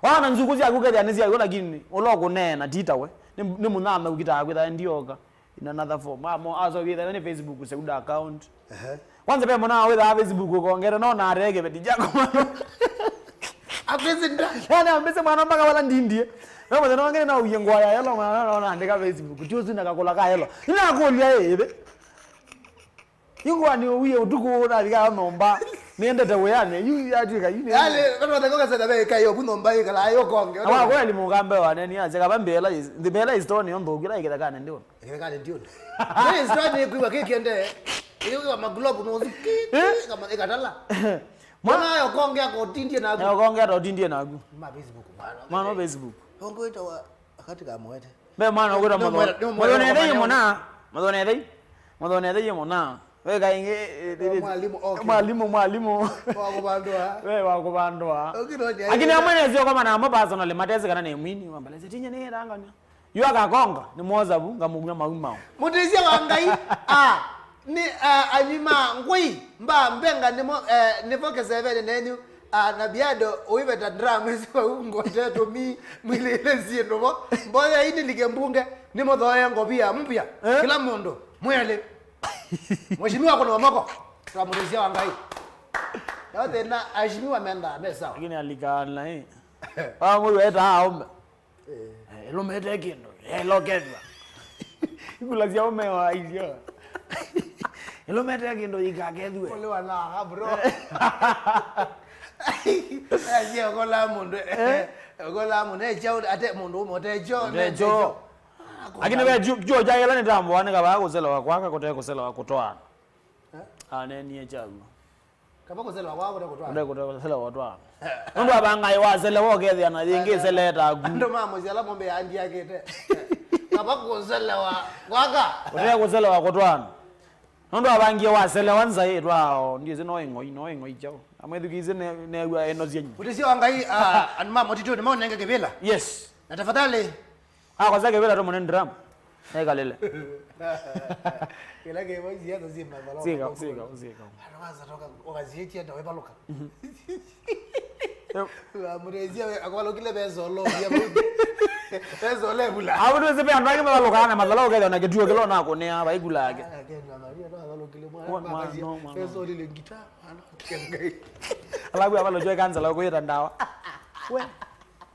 Wana nzukũ syaku kethĩa nĩ syayo, lakini ũla ũkũneena ti tawe. Nĩ, nĩ mũnyame ũkitaa kwĩtha ndioka in another form. Amo, aso wĩtha nĩ Facebook pseudo account. Ehe. Kwanza ve mwana wĩtha Facebook ũkongere no na arege beti jako. Ambĩsĩ nda. Yaani ambĩsĩ mwana mpaka wala ndindie. No mũthenya ũngĩ nauie ngũa ya yellow, mwana ona andĩka Facebook. Ti ũsu na kakũla ka yellow. Nĩnakũlya ĩ, ĩthĩ. Yu ngũa nĩ ũwie ũtukũ ũũ nathika nyũmba. Nĩendete wĩanĩ. Yu yatuĩka yu nĩ. Yaani, kana ũtheka ũkasema ve ĩkai ovu nyũmba ĩkala yo konge. Awa kweli mũgambe wa neni aje kaba mbela is, the bela is stone yo ndũkira ikethekane ndio. Ikethekane ndio. Nĩ stone ĩkwĩwa kĩkĩende. Ĩyo wa maglobe no zuki. Eh? Kama ikatala. Mwana yo konge akotindie naku. Yo konge atotindie naku. Ma Facebook mwana. Mwana wa Facebook. Ongo ita wa akati ka mwete. Be mwana ũkwĩta mũthonethei mũna. Mũthonethei. Mũthonethei mũna. We kaingĩ. Mwalimũ, okay. Mwalimũ, mwalimũ. Wa kũvandũa. We wa kũvandũa. Lakini amwe nĩsio kwa mana amo personally matesi kana nĩ mwini wambalese tinye nĩ rangania. Yu akakonga nĩ mwoza vu ngamũmya mau mao. Mũtĩsya wa Ngai. A, nĩ, a, anywi ma ngũi mba mbenga nĩmo, eh, nĩvo kĩseveni nenyu. A, na biado ũiveta ndramwĩsĩ vau ngote tũmi mwilĩle syĩndũ vo. Mboya ii nĩlike mbunge nĩmũthoe ngovia mpya. Eh? Kĩla mũndũ mwĩelĩ. Mheshimiwa kuna moko. Twamũtĩsya wa Ngai. Yote na aheshimiwa menda me sawa. Lakini alikana eh. Ah, mũndũ etaa aombe. Eh, ĩlũmĩte kĩndũ yelokethwa. Ikula sya ũme wa isyo. Ĩlũmĩte kĩndũ ikakethwe. Kũlĩwa na aha, bro. Asia kola mũndũ. Eh? Kola mũndũ echa ate mũndũ ũmwe techo. Techo. Lakini we chuo cha yela nĩ tambo wani kaba kuselewa kwaka kute kuselewa kutoa. Eh? Anenie chaguo. Kaba kũselewa kwao kũte kũtwaa. Kũte kũte kũselewa kũtwaa. Nũndũ abangaĩ waselewa ũkethĩa na yĩngĩ ĩseleeta aku. Andũ ma mũsyĩ ala mombe andiakĩte. Kaba kũselewa kwaka. Kũte kũselewa kũtwaa. Nũndũ abangie waselewa nzaĩ ĩtwaa o ndiĩsĩ no ĩng'oi, no ĩng'oi kyaũ. Amwĩthukĩĩsye ne- neew'a eno syenyu. Ũtĩsyo wa Ngai, ah, andũ ma mũtitũ nĩmaũnenge kĩvĩla. Yes. Na tafadhali, akosa kĩvĩla tũmũne ndram. Ekalĩle. Kĩla kĩvo isiasa syĩ mathalo. Sika, sika, sika. Anawaza toka ukazieti hata webaluka. Yep. Muresia we akwalukile bezolo ya muti. Bezolo ebula. Abo tuweze pe andwake mabaluka na mathalo kethwa na kituo kilo na kunea baigula yake. Akenda maria no abalukile mwana. Mwana, mwana. Bezolo ile ngita. Alafu abalo jwe kanza la kuyeta ndawa. We.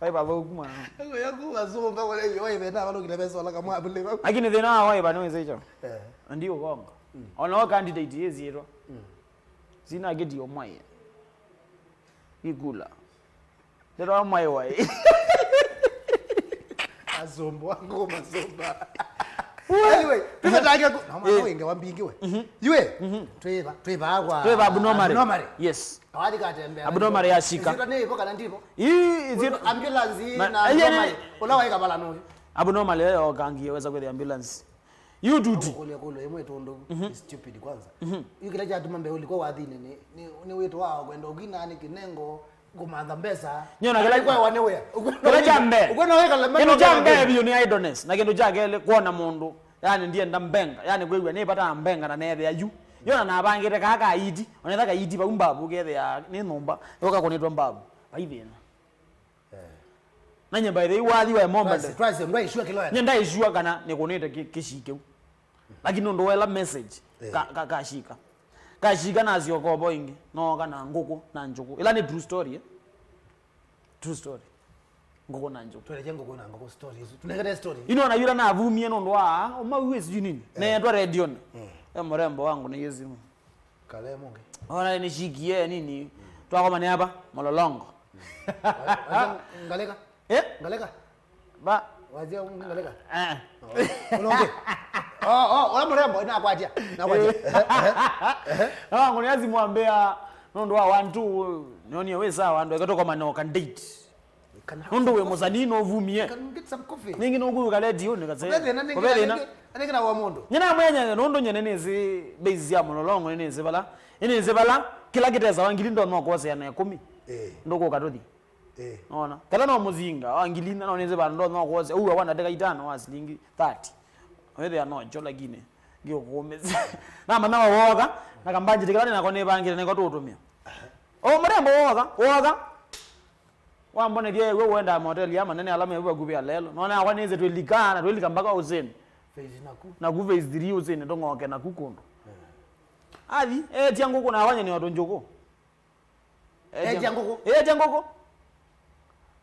Vai vathũku mwana. Ego yaku wasumba kwa hiyo wewe na walo kile pesa wala kama abule. Lakini thĩna wa waiva nĩ wĩsĩ kyo. Eh. Ndi ũkongo. Ona o candidate yĩsĩtwa. Sina kĩtio mwaĩ. Ikula. Ndĩrwa mwaĩ waĩ. Asumba wangu masumba. Anyway, tumetaka ku na mwana wenge wa mbingi we. Yue. Tweva, tweva kwa. Tweva abnormal. Abnormal. Yes. Awathi katembea. Abnormal yashika. Nzito nĩ ivo kana ndivo? Ii, nzito. Ambulance na, na eh, abnormal. Ula waika bala no. Abnormal yo kangi weza kwethĩa ambulance. Yu duty. Kule kule imwe tundu. Stupid kwanza. Yu kila kyatuma mbe ulikuwa wathini ni, ni, ni wito wa kwenda ukina ni kinengo kumantha mbesa. Nyona kila kwa wane wea. Kila cha mbe. Ukwenda weka la. Kĩndũ cha mbe biũ nĩ idleness na kĩndũ cha kelĩ kuona mũndũ. Yani ndienda mbenga, yani kwĩw'a nĩ vata mbenga na nethĩa yu. Yona navangĩte kaa kaiti, onetha kaiti vau mbavu kethĩa nĩ nyũmba, yoka kũnĩtwa mbavu. Vai thĩna. Eh. Na nye by the way wathi wa mombe. Twasi, twasi, ndwaishua kilo ya. Nye ndaishua kana nĩkũnĩte kĩ- kĩshi kĩu. Lakini ũndũ wela message, eh, ka- ka- kashika. Kashika na asyoka ũvo ĩngĩ, nooka na ngũkũ na njũkũ. Ĩla nĩ true story, eh? True story. Ngũkũ na njũkũ. Tuelekea ngũkũ na ngũkũ story hizo. Tunengete story. Ino na yula navumie nũndũ wa, "Ah, ũmau we sijui nini." Eh. Neetwa redioni. Mm. E mũrembo wangu nĩ yesimu. Kale mũnge. Ona nĩ shikie nini? Twakomane hapa, Mlolongo. Wacha ngaleka. Eh? Ngaleka. Ba. Wazia ngaleka. Eh. Mlonge. Oh, oh, ola mũrembo, nakwatia. Nakwatia. Na wangu nĩ azimu ambea, nũndũ wa one two, nĩonie wĩ sawa, andũ eke tũkomane o ka date. Nũndũ wĩ mũsanii no ũvumie. Can get some coffee? Nĩngĩ no ũkũyũka redio nĩ kase. Kũve thĩna nĩngĩ. Kũve thĩna. Nĩngĩ na wa mũndũ. Nyina mwenye nũndũ nyene nĩsĩ base ya Mlolongo nĩsĩ bala. Nĩsĩ bala kĩla kĩtesawa ngili ndo no kwoseana ĩkũmi. Eh. Ndũkũka tũthi. Eh. Ona. Kala no mũzinga wa ngili na no nĩsĩ bala ndo no kwose. Uwa wana ndeka itano wa silingi thirty. Wethĩa no cho lakini ngĩũkũũmĩsya. Namanya wa woka na kambanjiti kala nĩnako nĩvangĩte nĩko tũũtũmĩa. O mũrembo woka, woka. Wambonethya we ũendaa mahoteli ya manene ala me vu vakuvĩ ya lelo. Nona yakwa nĩnze twĩlikaa na twĩlika mpaka ũsĩnĩ. Phase naku. Naku phase three ũsĩnĩ tũng'oke naku kũndũ. Eh. Athi, etia ngũkũ na akwanyania tũnjũkũ. Etia ngũkũ? Etia ngũkũ.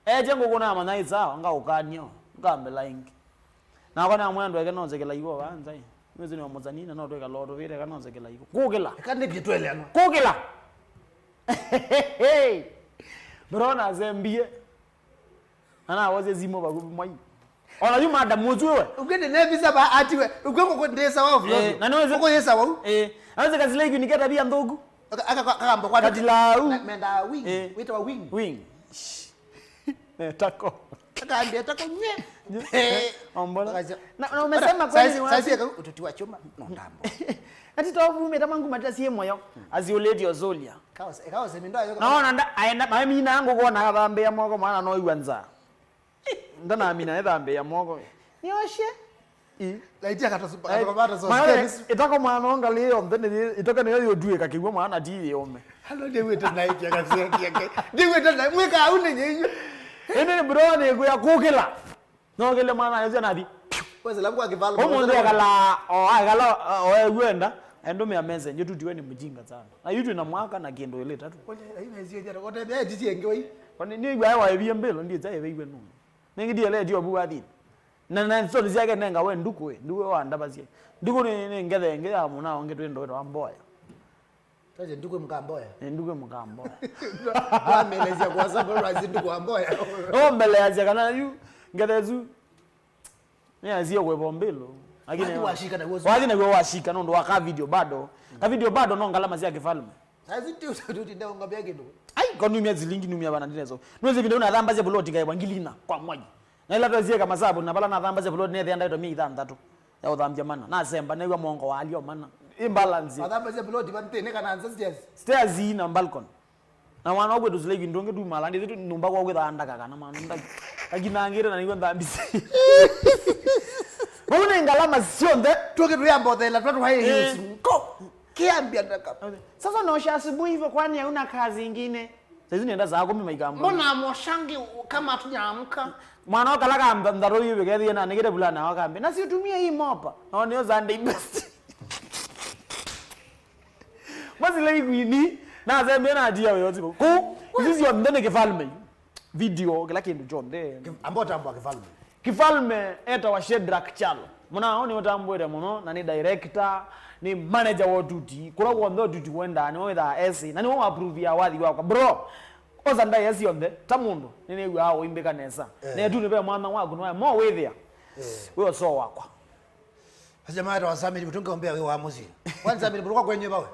Etye ngũkũ namanya ĩ sawa, ngaũkany'a, ngambĩla ĩngĩ. Nakwa namwĩa andũ eke nose kĩlaiko vaa nza ĩ. Nĩwĩsĩ nĩ wa mũsanii na no twĩkala o tũvĩte eka nose kĩlaiko. Kũkĩla. Eka nĩthiĩ tweleanwa. Kũkĩla. Bro nasembie. Na nawosie simũ vakuvĩ mwai. Ona yu madam ũsu we. Ũkwĩte ne visa va atiwe. Ũkwĩ kũkũ ndĩ sawa ovyo. Eh, na nĩwĩsĩ. Kũkũ yĩ sawa u. Eh, nawĩsĩ kasilaiku niketa via nthũku. Aka- aka- kakamba kwa Katilau. Me- menda wing. Eh. Wĩtawa wing. Wing. Metako. Akambia tako nye. Eh. Ombola. Akaja- Na, na umesema Bana, kweli saizi- watu- saizi aka ututi wa chuma. No ndambo. Ati tovu meta mangu matasie moyo. As you let your soul. Kaos- kaos mindo ayo. Naona nda aenda mamina yangu kuona athambia moko maana no iwa nza. Ndanamina ethambia moko. Nioshe. I. Laitia kata supa- Ai, kata kamata so mawe, skeni. Itako mwana onga leo mthene itoka nayo yodue kakigwa mwana ti yome. Halo ndiwete na itia kasio kiake. Ndiwete na mweka au ni nyenyo. Ene ni bro ni kuya kukila. No kile mwana ayo nathi. Kwanza labu kwa kivalo. Omundu akala o akala o egwenda. Endo me ameze njo tutiwe ni mjinga sana. Na yutu na mwaka na kiendo ile tatu. Kwanza aina zio jara kote be titi engewai. Kwani ni gwa wa ebie mbelo ndiye tsaye be igwe nundu. Nĩngĩ ndieletie ũvu wa thĩna. Na, na story syake nenga we ndukũ ĩ, ndukũ wa ndavasye. Ndukũ nĩ, nĩ ngethe ĩngĩ ya mũna ũngĩ twĩ ndũĩtwa mboya. Taje ndukũ mũkamboya. Nĩ ndukũ mũkamboya. Wamelezia kwa sababu razi ndukũ wa mboya. Ombeleasya kana yu ngethe ĩsu. Nĩ asie kwevo mbĩlo. Lakini wathi washika na uozo. Wathi na uo washika nũndũ wa ka video bado. Ka video bado no ngalama sya kĩfalme. Saizi ti ututi ndio ngambia kindu. Ai, kwa numia zilingi numia bana ndinezo. Nwezi vile unathambasya buloti ngaibwa ngili ina kwa mwai. Na ila twezi eka masabu na bala nathambasya buloti nethia ndaito mia ithanthatu. Ya uthambia mana. Na semba na iwa mongo walio mana. Imbalance. Athambasya buloti bantene kana nza stairs. Stairs na balcony. Na mwana wakwe tuzile kindu ngi duma landi tu nyumba kwa kwitha andaka kana mwana ndaki. Akinangire na niwa nthambisi. Mwana ngalama sionthe. Tuke tuyambothela twatu hai. Eh. Ko. Kiambia ndaka. Sasa unaosha asubuhi hivyo, kwani hauna kazi ingine? Saizi nienda saa kumi maikamba. Mbona amoshangi kama hatujaamka? Mwana wakala kamba ndaro hiyo bekethie na negere bulana wakambe. Na si utumie hii mopa. Naona hiyo Sunday best. Basi leo kwini na zembe na dia wewe zipo. Ku, hizi sio ndene kifalme. Video kila kindu kyonthe. Kif- ambao tambwa kifalme. Kifalme etawa Shedrack Chalo. Mũnao nĩ ũtambwĩte mũno na nĩ director, nĩ manager wa ũtuti. Kũla kw'onthe ũtuti wendaa nĩwe wĩthaa esi na nĩwe wa approve ya wathi wakwa. Bro, osa ndaĩa syonthe ta mũndũ nĩnĩw'aa ũimbĩka nesa. Eh. Na etu nĩve mwana waku nĩwae mo wĩthĩa. Eh. Wĩ ũsoo wakwa. Aja mara wa Samili mtunga ombea wewe wa muzi. Kwani Samili mtuka kwenye bawe.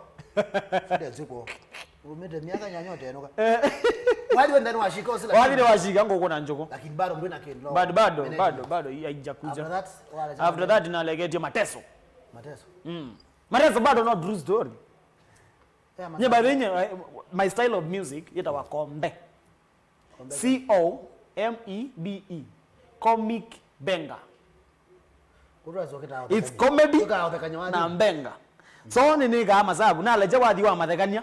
Fida ziko. Umete miaka nyanya utenuka. Wali wenda ni washika usila. Wathi nĩwashika ngũkũ na njũkũ. Lakini bado mtu na kindlo. Bado, bado, bado, bado, haijakuja. After that, wala After that nalegetie Mateso. Mateso. Mm. Mateso bado no true story. Yeah, nye by the way, nye, uh, my style of music yetawa kombe. Kombe. C O M E B E. Comic banger. Kutwa so kita. It's comedy na mbenga. So nĩ nĩkaa masabu na leja wathi wa mathekania.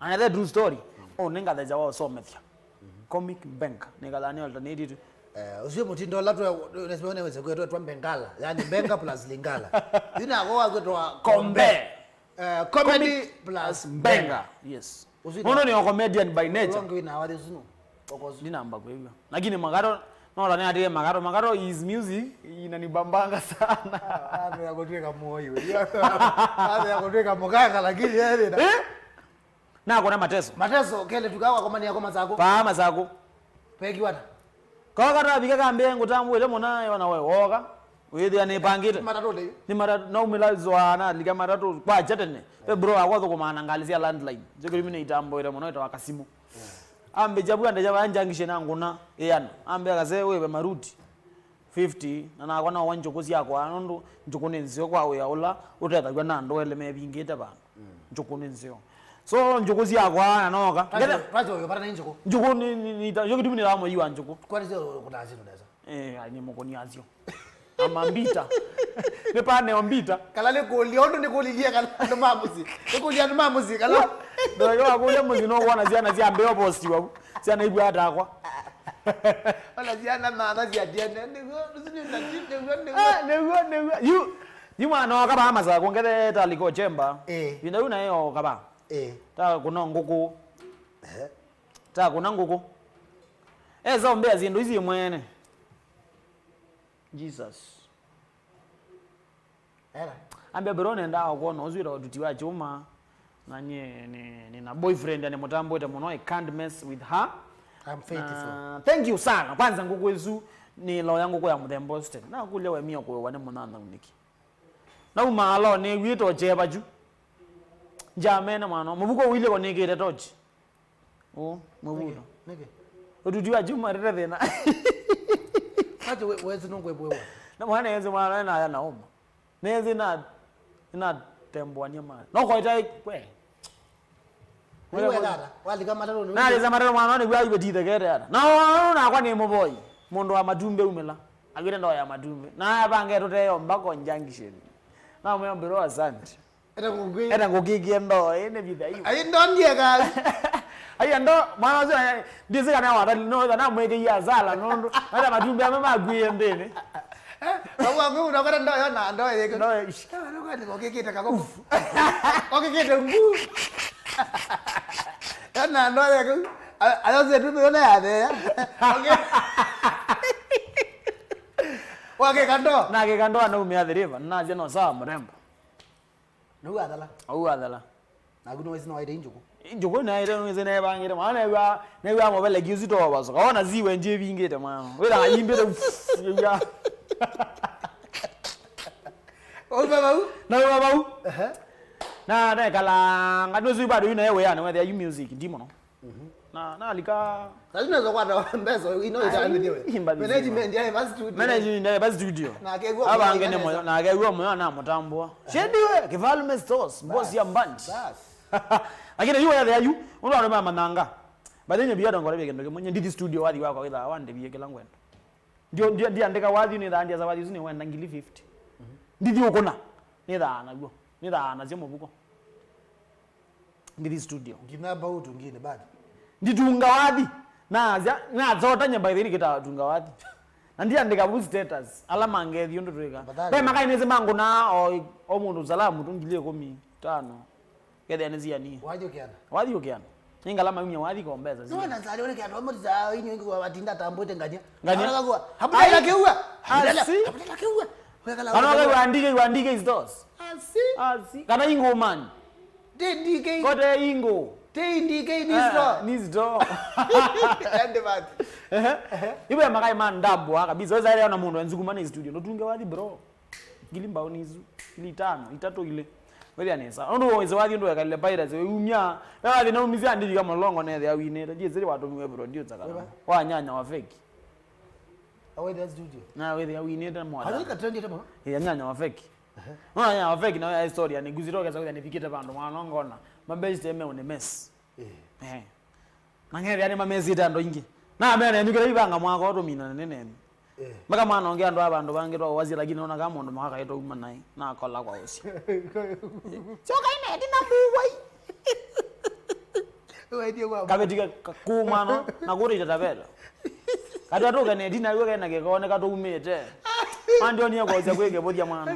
Another true story. Oh, nĩngatheja wa usomethia. Comic mbenga. Nĩkala nĩ alternative. Eh, usio mutindo la tu lazima unaweza kuitwa twa mbengala. Yani mbenga plus lingala. Ina kwa kwitwa kombe. Eh, comedy plus mbenga. Yes. Mũndũ nĩ o comedian by nature. Ũlongi wĩna wathi ũsu nũ? Okozu. Ndinamba kwĩw'a. Lakini Magato, no, tani atĩe Magato, Magato is music inanibambanga sana. Ave ya kutwika moyo. Ave ya kutwika muganga lakini yeye na. Eh? Na kuna Mateso. Mateso kele tukawa kwa mani yako Masako. Pa Masako. Pegiwata. Kaka tavika kambĩ ngũtambũĩte mũna ona we woka. Wĩthĩa nĩpangĩte. Matatũ lĩu. Nĩ matatũ, naumĩla zwa na lika matatũ kwa chatene. Pe bro akwa thũkũmaa na ngalĩ sya landline. Nzĩkĩlimi nĩitambũĩte mũno ĩtawa Kasimu. Ambĩkya vua ndeja vaya njangishe na ngũna ĩana. Ambĩa kase wĩve maruti fifty na nakwa nawa njũkũ syakwa nũndũ njũkũ nĩ nzeo kwa wĩa ũla ũtethaw'a na andũ elĩ mevingĩte vandũ. Njũkũ nĩ nzeo. So njũkũ syakwa na noka. Ngethe- Tazo yo para na njũkũ. Njũkũ nĩ nĩ nĩ ta yo kĩtumi nĩ ramo yiwa njũkũ. Kwa nĩ sio kutazino ndeza. Eh, ai nĩ mũkoni asio. Ama mbita. Nĩ pane o mbita. Kala nĩ kũlia ũndũ nĩ kũlilia kana andũ ma mũciĩ. Nĩ kũlia andũ ma mũciĩ kala. Ndio kwa kũlia mũciĩ no kuona ciana cia mbeo posti wau. Ciana ibwa atakwa. Ona ciana matha cia tiene nĩguo nĩguo nĩguo. Ah, nĩguo nĩguo. Yu Yu mwana wa kaba Masako ngethete aliko chemba. Eh. Vinda yu naye o kaba. Eh. Ta kuna ngũkũ. Eh. Ta kuna ngũkũ. Esa ũmbĩa syĩndũ ici mwene. Jesus. Era. Ambĩa, "Bro, nendaa kwona ũsu wĩtawa Tuti wa Kyũma. Na nyie nĩ, nĩ na boyfriend na nĩmũtambũĩte mũno. I can't mess with her." I'm faithful. Na, thank you sana. Kwanza ngũkũ ĩsu nĩ loya ngũkũ ya mũthemba ũsu tene. Nakũlya wemia kũĩwa nĩ mũnyanyaũ nĩkĩ? Nauma alo nĩw'ĩte ũkyeva kyu. Njamene mwana. Mũvuko ũilye ko nĩkĩte tochi. Ũ, mũvuto. Nĩkĩ? Nĩkĩ? Ũtuti wa Kyũma arete thĩna. Acha we, wezi nũkwĩvwĩwa. Na mwana yezi mwana na ya nauma. Nezi na, na temboania mwana. No kwa itai kwe. Nĩweka ata? Walika matatũ nĩ. Na alisa matatũ mwana nĩ wa iwe tithekete ata. Na nakwa nĩ mũvoi. Mũndũ wa Matumbĩ umĩla. Agwĩte ndoa ya Matumbĩ. Na abange tũteyo mbako junction. Na mwe mbiro asante. Eta ngũkĩ. Eta ngũkĩkie ndoo, ĩ, nĩ vitha yu. Ai, ndo ndieka. Ai, ndo, mwana ũcio, ai, ndĩsĩ kana watali, no, etha namwĩkĩie asala, nũndũ, eta Matumbĩ ame makuie nthĩnĩ. Au angĩ unakata ndoo yo na ndoo yake. Ndoo, ish. Ewa, nũkwani ngũkĩkĩte kakofu. Ngũkĩkĩte ngu. Yo na ndoo yake. A-, ayose tu, yo na ya thea. Okay. Wakĩka ndoo. Na akĩka ndoo, anaumĩa the river. Nasya no sawa, mrembo. Nĩu athela. Au athela. Naku nĩwĩsĩ nĩwaĩte injũkũ. Injũkũ naĩte nĩwĩsĩ naĩvangĩte. Mwana nĩw'a, nĩw'a mobile kiusi to wasoka. Ona ziwe nje vingĩte mwana. Wĩra ayimbĩte. Nĩw'a. Ũma vau? Na ũma vau. Ehe. Na nekalanga nĩwĩsĩ bado yu naye wĩana wethĩa yu music ndi mũno. Mhm. Na, nalika. Sasa unaweza kuwa na pesa, you know, itaandikiwe. Management ya Eva Studio. Management ya Eva Studio. Na akegua. Aba angene moyo, na akegua moyo na mutambua. Shedi we, Kifalme Stores, boss ya mbandi. Bas. Lakini yu ya yu, unaona mama nanga. But then you don't gotta be kĩndũ kĩmwe. Ndithi studio wathi wakwa witha wande bie kila ngwendo. Ndio, ndio, ndiandika wathi ni thandia za wathi ni wenda ngili fifty. Mhm. Ndithi ukuna. Ni thana guo. Ni thana cia mubuko. Ndithi studio. Nginya bau tungine bado. Nditunga wathi. Na, nazotanya by the way nikita tunga wathi. Na ndiandika vu status. Ala mangethi undu twika. Tafadhali. Pe makai nezi mangu na o, o mundu salamu tu ngili ikumi tano. Kethia ni ziani. Wathi ukiana. Wathi ukiana. Ningala maumia wathi ko mbesa. No, na zali ule kiatu amuri za inyo ingi kwa watinda tambwete ngania. Ngania. Akagwa. Haputela kiua. Haputela kiua. Wekala. Kana wandike, wandike is those. Asi. Asi. Kana ingo man. Te D K. Kote ingo. Te D K ni store. Ni store. Ende bati. Ehe. Iwe makai man ndambwa kabisa. Weza ile ona mundu enzukuma ni studio. Ndutunge wathi bro. Ngili mbao ni isu. Ngili itano, itatu ile. Wethia nesa. Nundu wese wathi undu wekalile pirates, we umia. Wathi na umisia ndivika mulongo nethe awinete. Ndiye zile watumiwe producer kana. Weba. Wa nyanya wa fake. Awethe studio. Na wethia awinete mwana. Hali ka trend tamo. Ya nyanya wa fake. Ehe. Mwana nyanya wa fake na ya story ni guzitoke za wethia nifikite vandu mwana ngona. Mabesti eme une mess. Eh. Eh. Na ngethia ni mamesite andu aingi. Na mena nyukira ibanga mwaka utumina nene nene. Eh. Maka mwana onge andu a vandu vangi twa wazi lakini ona kama mundu mwaka yetu uma nai na kola kwa usi. Sio kaina eti na muwai. Wewe kwa. Kabetika ku mwana na kuri tatavela. Kati atuke ne dina yuke na kikone katumite. Mandi onie kwa usia kwike bodia mwana.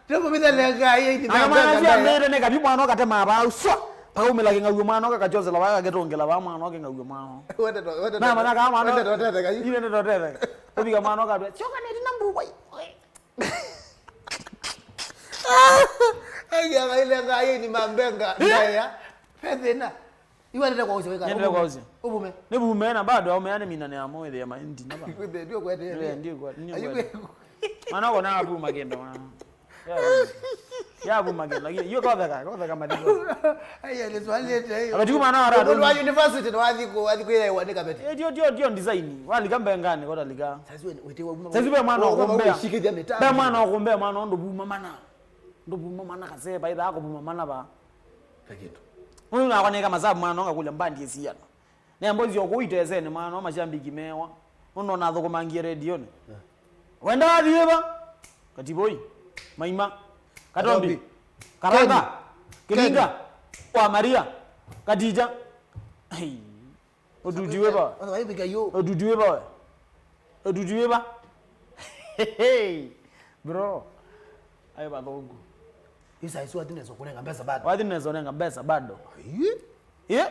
Tũkũmĩtha lenga yĩi. Ana mwana cia mbere ne kabi mwana katema ba uswa. Paumila king'auyo mwana kakachozela ba kaketongela ba mwana king'auyo mwana. Wende to, wende to. Na mwana ka mwana. Wende to tete kai. Ile ndo tete. Kubiga mwana ka. Choka ne dina mbuwa. Ai ya ile ngai ni mambenga. Ndaya. Pethina. Iwe nende kwa ucio weka. Nende kwa ucio. Ubume. Ni bume na bado aume yani mina ne amo ile ya maindi na ba. Ndio kwete. Ndio kwa. Mwana wako na abu magendo mwana. Ya bu magendo lakini yo kotheka kotheka madiko. Ai ile swali ete hiyo. Abatiku mwana wa rado. Wa university no wathi ku wathi ku ile wa nikabete. Eh, dio dio dio design. Wali kambe ngani kota lika. Sasa wewe wewe. Sasa wewe mwana wa kumbea. Shikithia mitatu. Be mwana wa kumbea mwana ndo buma mana. Ndo buma mana kase ba ida ko buma mana ba. Kakitu. Uyu na kwa neka mazabu mwana nga kule mbandi esiana. Ne mbozi oku itesene mwana wa mashambiki mewa. Uno na thukumangie redioni. Yeah. Wenda wathi eva? Katiboi. Maima. Katombi. Katombi. Karanga. Ken. Kilinga. Ken. Wa Maria. Katija. Hey. Ududiwe ba. Ona waibika yo. Ududiwe ba. Ududiwe ba. Hey. Bro. Ayo bathongu. Isa isu wathi nezo kunenga mbesa bado. Wathi nezo nenga mbesa bado. Ayi. Yeah.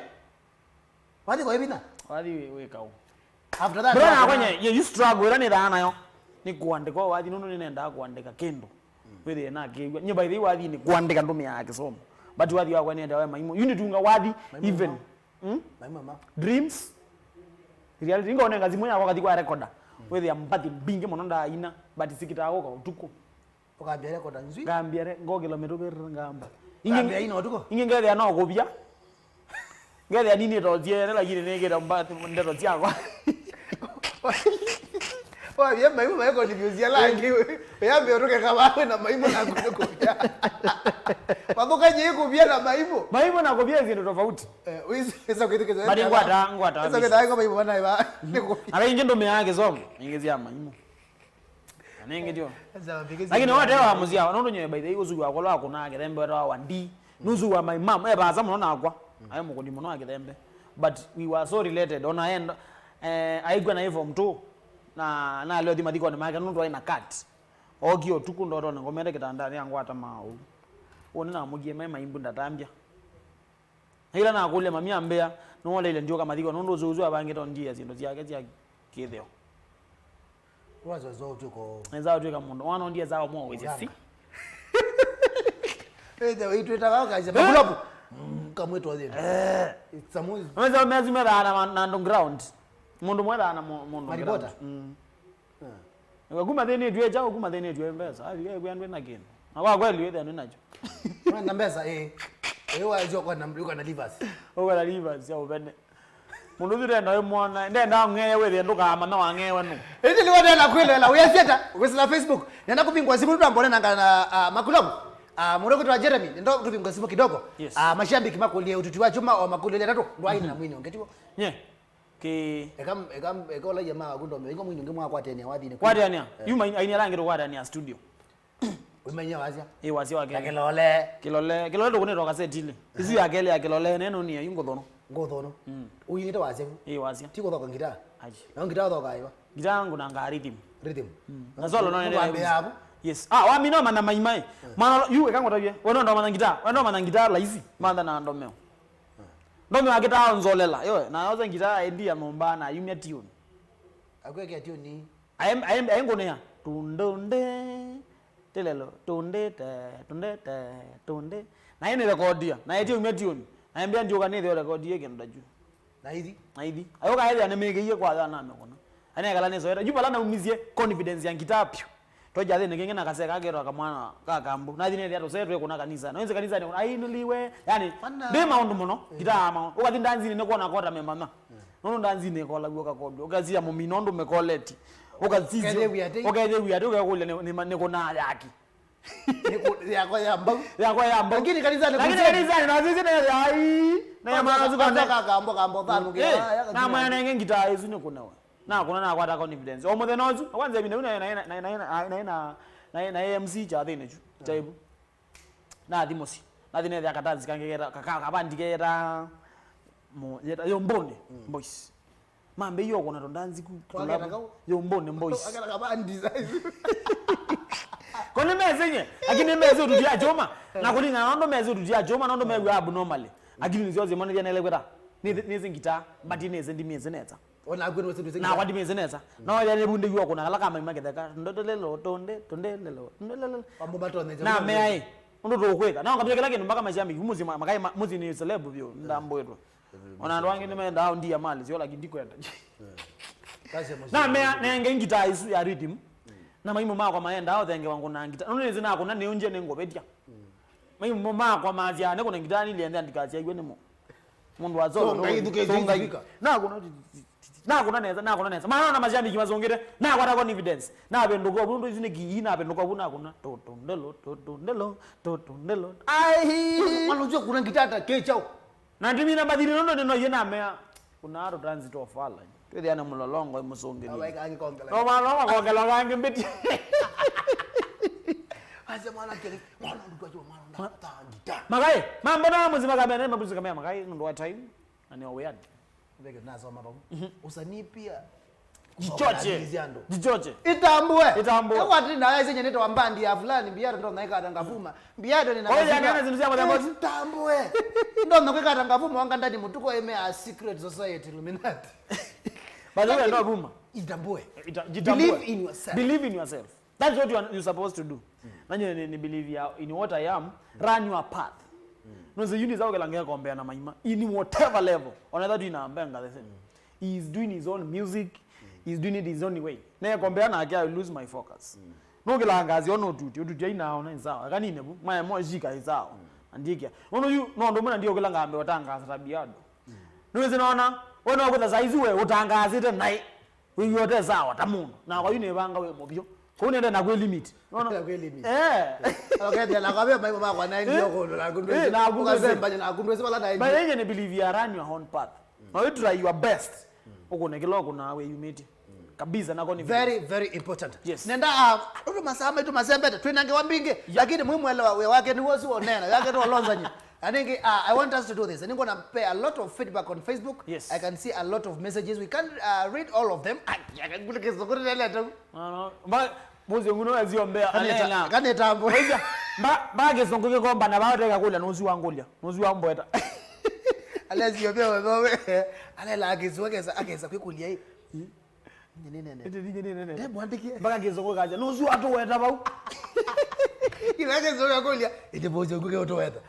Wathi kwa ibina? Wathi wĩ, wĩ kau. After that, Bro, wakona- nakwa nye, ye, you struggle ĩla nĩthaa nayo. Nĩ kũandĩka wathi, nũndũ nĩnendaa kũandĩka kĩndũ. Wĩthĩe nakĩw'a. Nye, by the way, wathi nĩ kũandĩka ndũmĩaa kĩsomo. But wathi wakwa nĩendaa we maimũ. Yu nĩtunga wathi Maimũ even. Ma. Hmm? Maimũ ma. Dreams. Reality. Ingaonenga simũ yakwa kathi kwa recorder. Wĩthĩa mbathi mbingĩ mũno ndaaina. But sikitaa kũka ũtukũ. Ũkambia recorder nzwi? Ngambia re-, ngokĩla mĩtũkĩ ngamba. Ingĩ Ngambia ina ũtukũ? Ingĩ ngethĩa no kũvya. Ngethĩa nini tozie, lakini nĩkĩta mbathi ndeto syakwa. Wavye maimũ maiko ndivyo sia langi we. Yambe ũtũke kawawe na maimũ na kũvya. Mathũkany'e kũvya na maimũ. Maimũ na kũvya nĩ syĩndũ tofauti. Eh, wĩsa kwĩtĩkĩza. Bali ngwata, ngwata. Wĩsa kwĩtĩkĩza maimũ bana iba. Nĩ kũvya. Ala ingĩ ndũmĩaa kĩsomo, ingĩ sya maimũ. Na nĩngĩ tyo. Sasa wambĩkĩsya. Lakini wate wa mũsyao, nũndũ nyoe by the way, ũsu wakwa lwa kũnaa kĩthembe wetawa Wandi. Nũsu wa my mom, e vaasa mũno nakwa. Aĩ mũkũni mũno wa kĩthembe. But we were so related. Ona enda, eh, aĩkw'a naĩ form two. Na nalea ũthi mathikonĩ make, nũndũ aĩ na cut. Ookie ũtukũ ndotonĩ ngomete kĩtandanĩ angwata maũu. Ũu nĩnamũkie me maimbu ndatambya. Na ĩla nakũlya mami ambĩa, nĩwoleile ndiũka mathiko, nũndũ ũsu ũsu avangĩte ondiĩa syĩndũ syake sya kĩtheo. Wazozoa ũtuĩko. Nĩza ũtuĩka mũndũ. Wana ondiĩa za ũmwe wĩsĩ. Ĩthe wĩtwĩtaga ũkaisya, "Makulapu." Mm, kamwĩtwa thĩna. Eh. It's a move. Weza mezi methaa na, na underground. Mũndũ mwethaa na mũ-, mũndũ Maripota? Ground. Mm. Eh. Kuma thĩnĩtw'e kyaũ, kuma thĩnĩtw'e mbesa. Avika ĩkwĩa ndwĩ na kĩndũ. Na kwa kweli wĩthĩa ndwĩ nakyo. Wenda mbesa, ĩĩ. Ĩĩ waisyo kwa na, uko na livers. Uko na livers ya ũvene. Mũndũ ũsu ndenda wĩmwona, ndenda ng'eye wĩthĩa ndũkamanya wang'ewe nũ. Ĩndĩ nĩwe ndenda kwĩloela, wĩasyeta, wĩsĩla Facebook. Nenda kũvingwa simu, nĩtwambone na ngana, ah, Makulamu. Ah, mũndũ kwĩtwa Jeremy, nenda kũvingwa simu kidogo. Yes. Ah, mashabiki makũlye ũtuti wa chuma o makũlye atatũ, ndwaina na mwini ũngĩ tiwo. Nye. Kĩ- Eka, eka, eka ũlaia ma waku ndomeo. Iko mwinyi ũngĩ mwakwatania wathini. Kwatania. Eh. Yu mai-, aini arangĩ tũkwatania studio. Wĩmanyia wasya? Ĩ wasya wake. Na kĩlole. Kĩlole, kĩlole tũkũnĩtwa kasetili. Isu ya kelĩ ya kĩlole, neno ni ya yu ngũthũnũ. Ngũthũnũ. Mm. Ũinĩte wasya vu? Ĩ wasya. Ti kũthoka ngitaa? Aji. Na ngitaa ũthoka ĩva? Ngitaa ngũnanga rhythm. Rhythm. Mm. Na solo no nene. Wambĩa avu? Yes. Ah, wami no mana maimai. Mm. Mana yu eka ngũtavye. We no ndomana ngitaa. We no mana ngitaa laisi. Mantha na ndomeo. Ndomeo akĩtaa onzolela, yo, na yoze ngitaa endi ya nyũmba na yumya tioni. Akwekea tioni. Aem-, aem-, aengũnĩa. Tundunde, tilelo, tundite, tundite, tundi. Na ĩnĩ rekodia, na eti umya tioni. Na embea ndiũka nĩtheo rekodia kĩndũ ta kyu. Na ithi? Na ithi. Ayũka ethĩa nĩmĩkĩie kwa ya name kũna. Anekala nĩsoeta. Yu vala naumisye confidence ya ngitaa pyu. Twaja thĩnĩ kĩngĩ na kaseka ketwa kamwana ka kambu. Nathi nethĩa tũsee twĩ kũna kanisa. Na wenzi kanisa nĩ ainuliwe. Yani, Mana. Ndĩ maũndũ mũno. Ngitaa maũndũ. Ũkathi ndanzinĩ nĩ kuona kota memanya. Nũndũ ndanzinĩ ĩkolagua kakodua. Ũkasisya mũmino ũndũ mekoleti. Ũkasisya. Ũkethĩwia atĩ. Ũkethĩwia atĩ ũkekũlya nĩ, nĩ, nĩ kũna yaki. Nĩ kũ-, yakwa ya mbau. Yakwa ya mbau. Lakini kanisani Lakini kũsĩ- kanisani na sisi na ai. Na ya Kwanza, mwana zuka kwanza na. Kakambo, kambo thanu, Eh, kila, ya na mwana nenge ngitaa isu nĩ kũnawa. Nakũna nakwata confidence. O mũthenya ũsu, kwanza ĩvinda yu na, na, na, na M C kyathĩnĩ kyu, kya ĩvu. Nathi mũsyĩ. Nathi nethĩa katanzi kangĩ keta, ka, ka, kabandi keta, mo, yeta, Yomboni Boys. Mambĩie ũkũna tũndanzi ku, Twaketa tũlavu. Kau? Yomboni Boys. Akala kabandi size. Ko nĩ mesenye, lakini mezi ũtutia choma. Na kũlingana na ũndũ mezi ũtutia choma, na ũndũ mew'a abnormally. Lakini nĩsyo zimonethia nelekweta. Nĩ, nĩ ngitaa, but nĩ ndimĩese nesa. Ona akwĩ nũsĩ ndũsĩ. Na kwa ndimĩese nesa. No ya nĩ bunde yuo kuna kala kama ima ketheka. Ndotelelo, tonde, tondelelo, tondelelo. Pambo batonye. Na meae. Ũndũ tũkwĩka. Na ngambia kila kĩndũ mpaka mashabiki. Mũsyĩ ma-, makai ma-, mũsyĩ nĩ celeb vyo. Ndambwĩtwe. Ona andũ angĩ nĩmendaa ndia mali sio, lakini ndikwenda. Na mea nenge ngitaa isu ya rhythm. Na maimũ makwa maendaa ũthengewa ngũna ngitaa. Nũndũ nĩsĩ nakũna nĩũnjie nĩngũvĩtya. Maimũ makwa masya nĩkũna ngitaa niliende andikasyaĩw'e nĩ mũ-, mũndũ wa solo. Songa ithuke ithuke. Nakũna, nakũna nesa, nakũna nesa. Maana ona mashabiki masũngĩte, nakwata confidence. Navĩndũka ũvu, nũndũ isu nĩ kii, navĩndũka ũvu, nakũna. Tũtũ ndelo, tũtũ ndelo, tũtũ ndelo. Ai! Mwana ũcio kuna ngitaa ta kĩchaũ. Na ndimina mathini nũndũ nĩnoie namea. Kuna andũ ta nzito fala. Twĩthĩane mũlolongo mũsũngĩri. Awaika angĩkongela. No mwana wakongela kangĩ mbĩti. Ase mwana kĩrĩ, mwana ndukwa chwa mwana ndakũthaa ngitaa. Magai, mambo na mũzima kamera, mabuzi kamera, magai, nũndũ wa time. Na nĩ o weird. Ndege nasoma pamoja. Usanii pia. Jichoche. Kumakulangizi andũ. Jichoche. Itambue. Itambue. Ewa ati na yeye nyenye nitwa mbandi ya fulani, mbiado ndo naika atangavuma. Mbiado ni na Oya, nena zindu cia mothe mothe. Itambue. Ndo nakwika atangavuma wanga ndani mutuko eme a secret society Illuminati. By the way, no vuma. Itambue. Ita- jitambue. Believe in yourself. Believe in yourself. That's what you are, you're supposed to do. Na nyie ni, ni believe ya in what I am, run your path. No se yuni zao kila ngekombea na maima in whatever level. Ona that ina mbenga the same. He is doing his own music. He is doing it his own way. Na kombea na akia, I lose my focus. No kila ngazi ono tuti, tuti aina ona sawa. Kanine bu, maya mo shika sawa. Andikia. Ono you, no ndo mwana ndio kila ngambe watangaza tabia ndo. Nũĩsĩ nona, we no kwĩtha saizi we ũtangaasĩte naĩ wĩw'ote sawa ta mũndũ. Na kwa yu nĩvanga wĩ mũvyũ. Kũu nĩende na kwĩ limit. Nona? Na kwĩ limit. Eh. Ũkethĩa na kwavĩa maimũ makwa na ndio kũndũ na kũndũ. Eh, na kũndũ. Ũkasembanya na kũndũ ĩsĩ vala na. But then you believe you are run your own path. Na you try your best. Ũkũne kĩla ũkũnaa wĩyumĩtye. Kabisa na koni. Very, very important. Yes. Nenda, ah, ũndũ masaa maitũ masembete, twĩna ngewa mbingĩ, lakini mwĩ mwelewa wĩa wake nĩ wosi wonena, wĩa wake nĩ olonzany'a. And again, uh, I want us to do this. And I'm gonna pay a lot of feedback on Facebook. Yes. I can see a lot of messages. We can't uh, read all of them. Ai, ya, kule kizunguri lele tu. No, no. Mba, muzi nguno eziombea. Kaneta, anena. Kaneta ambo. Mba, mba kizungu kikomba na baada ya kula nusu wangulia. Nusu wambweta. Alezi yombea wewe. Alela akizwa kesa, akesa kwikulia hii. Ninene. Ĩndĩ ninyie nĩ nene. Ndemwandĩkie. Mpaka kĩsũngũ kaja. Nũsu atũweta vau. Ila kĩsũngũ kakũlya. Ĩndĩ mũsũngũ ke ũtũweta.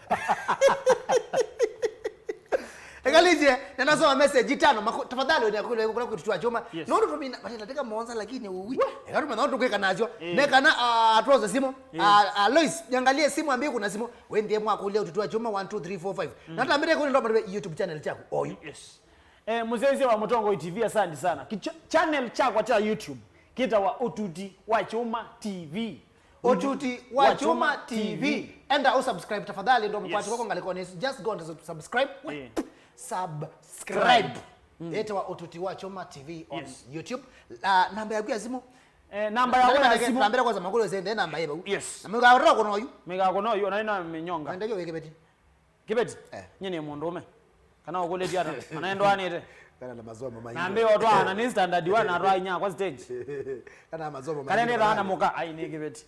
Ekalizie, na nasoma message tano. Maku- Tafadhali wene kule kule kututua chuma. Yes. Nono tumina bali nataka monza lakini uwi. Eka tumina nono tukweka nazo. Eh. Nekana ah, atuoze simu. Eh. Ah, ah, Lois, niangalie simu ambie kuna simu. Wendie mwa kulia ututua chuma one two three four five. Natambire kule ndo YouTube channel chako. Oyu. Yes. Eh, mũsyaĩĩsya wa Mũtongoi T V, asante sana. Kicha- channel kyakwa kya YouTube kĩtawa Ũtuti wa Kyũma T V. Ũtuti wa Kyũma T V. Enda usubscribe tafadhali, ndo mkwati wako ngalĩkonĩ. Just go and sub- subscribe. Eh. Subscribe. Ĩtawa Ũtuti wa Kyũma T V on YouTube. Ah, namba yaku ya simu. Eh, namba yakwa ya simu. Nambere kwanza makulu sende namba yeba. Yes. Na mwĩka ũtara kono yu. Mwĩka kono yu, na ina mĩnyonga. Ndio weke beti. Kĩveti? Eh. Nyie nĩ mũndũũme. Kana ũkũlĩtye ata? Kana nĩndwaanĩte? Kana na masomo maingĩ. Na mbĩ otwaana nĩ standard one atwaa inya kwa stage. Kana masomo maingĩ. Kana nĩ thaana mũka, ai nĩ kĩveti.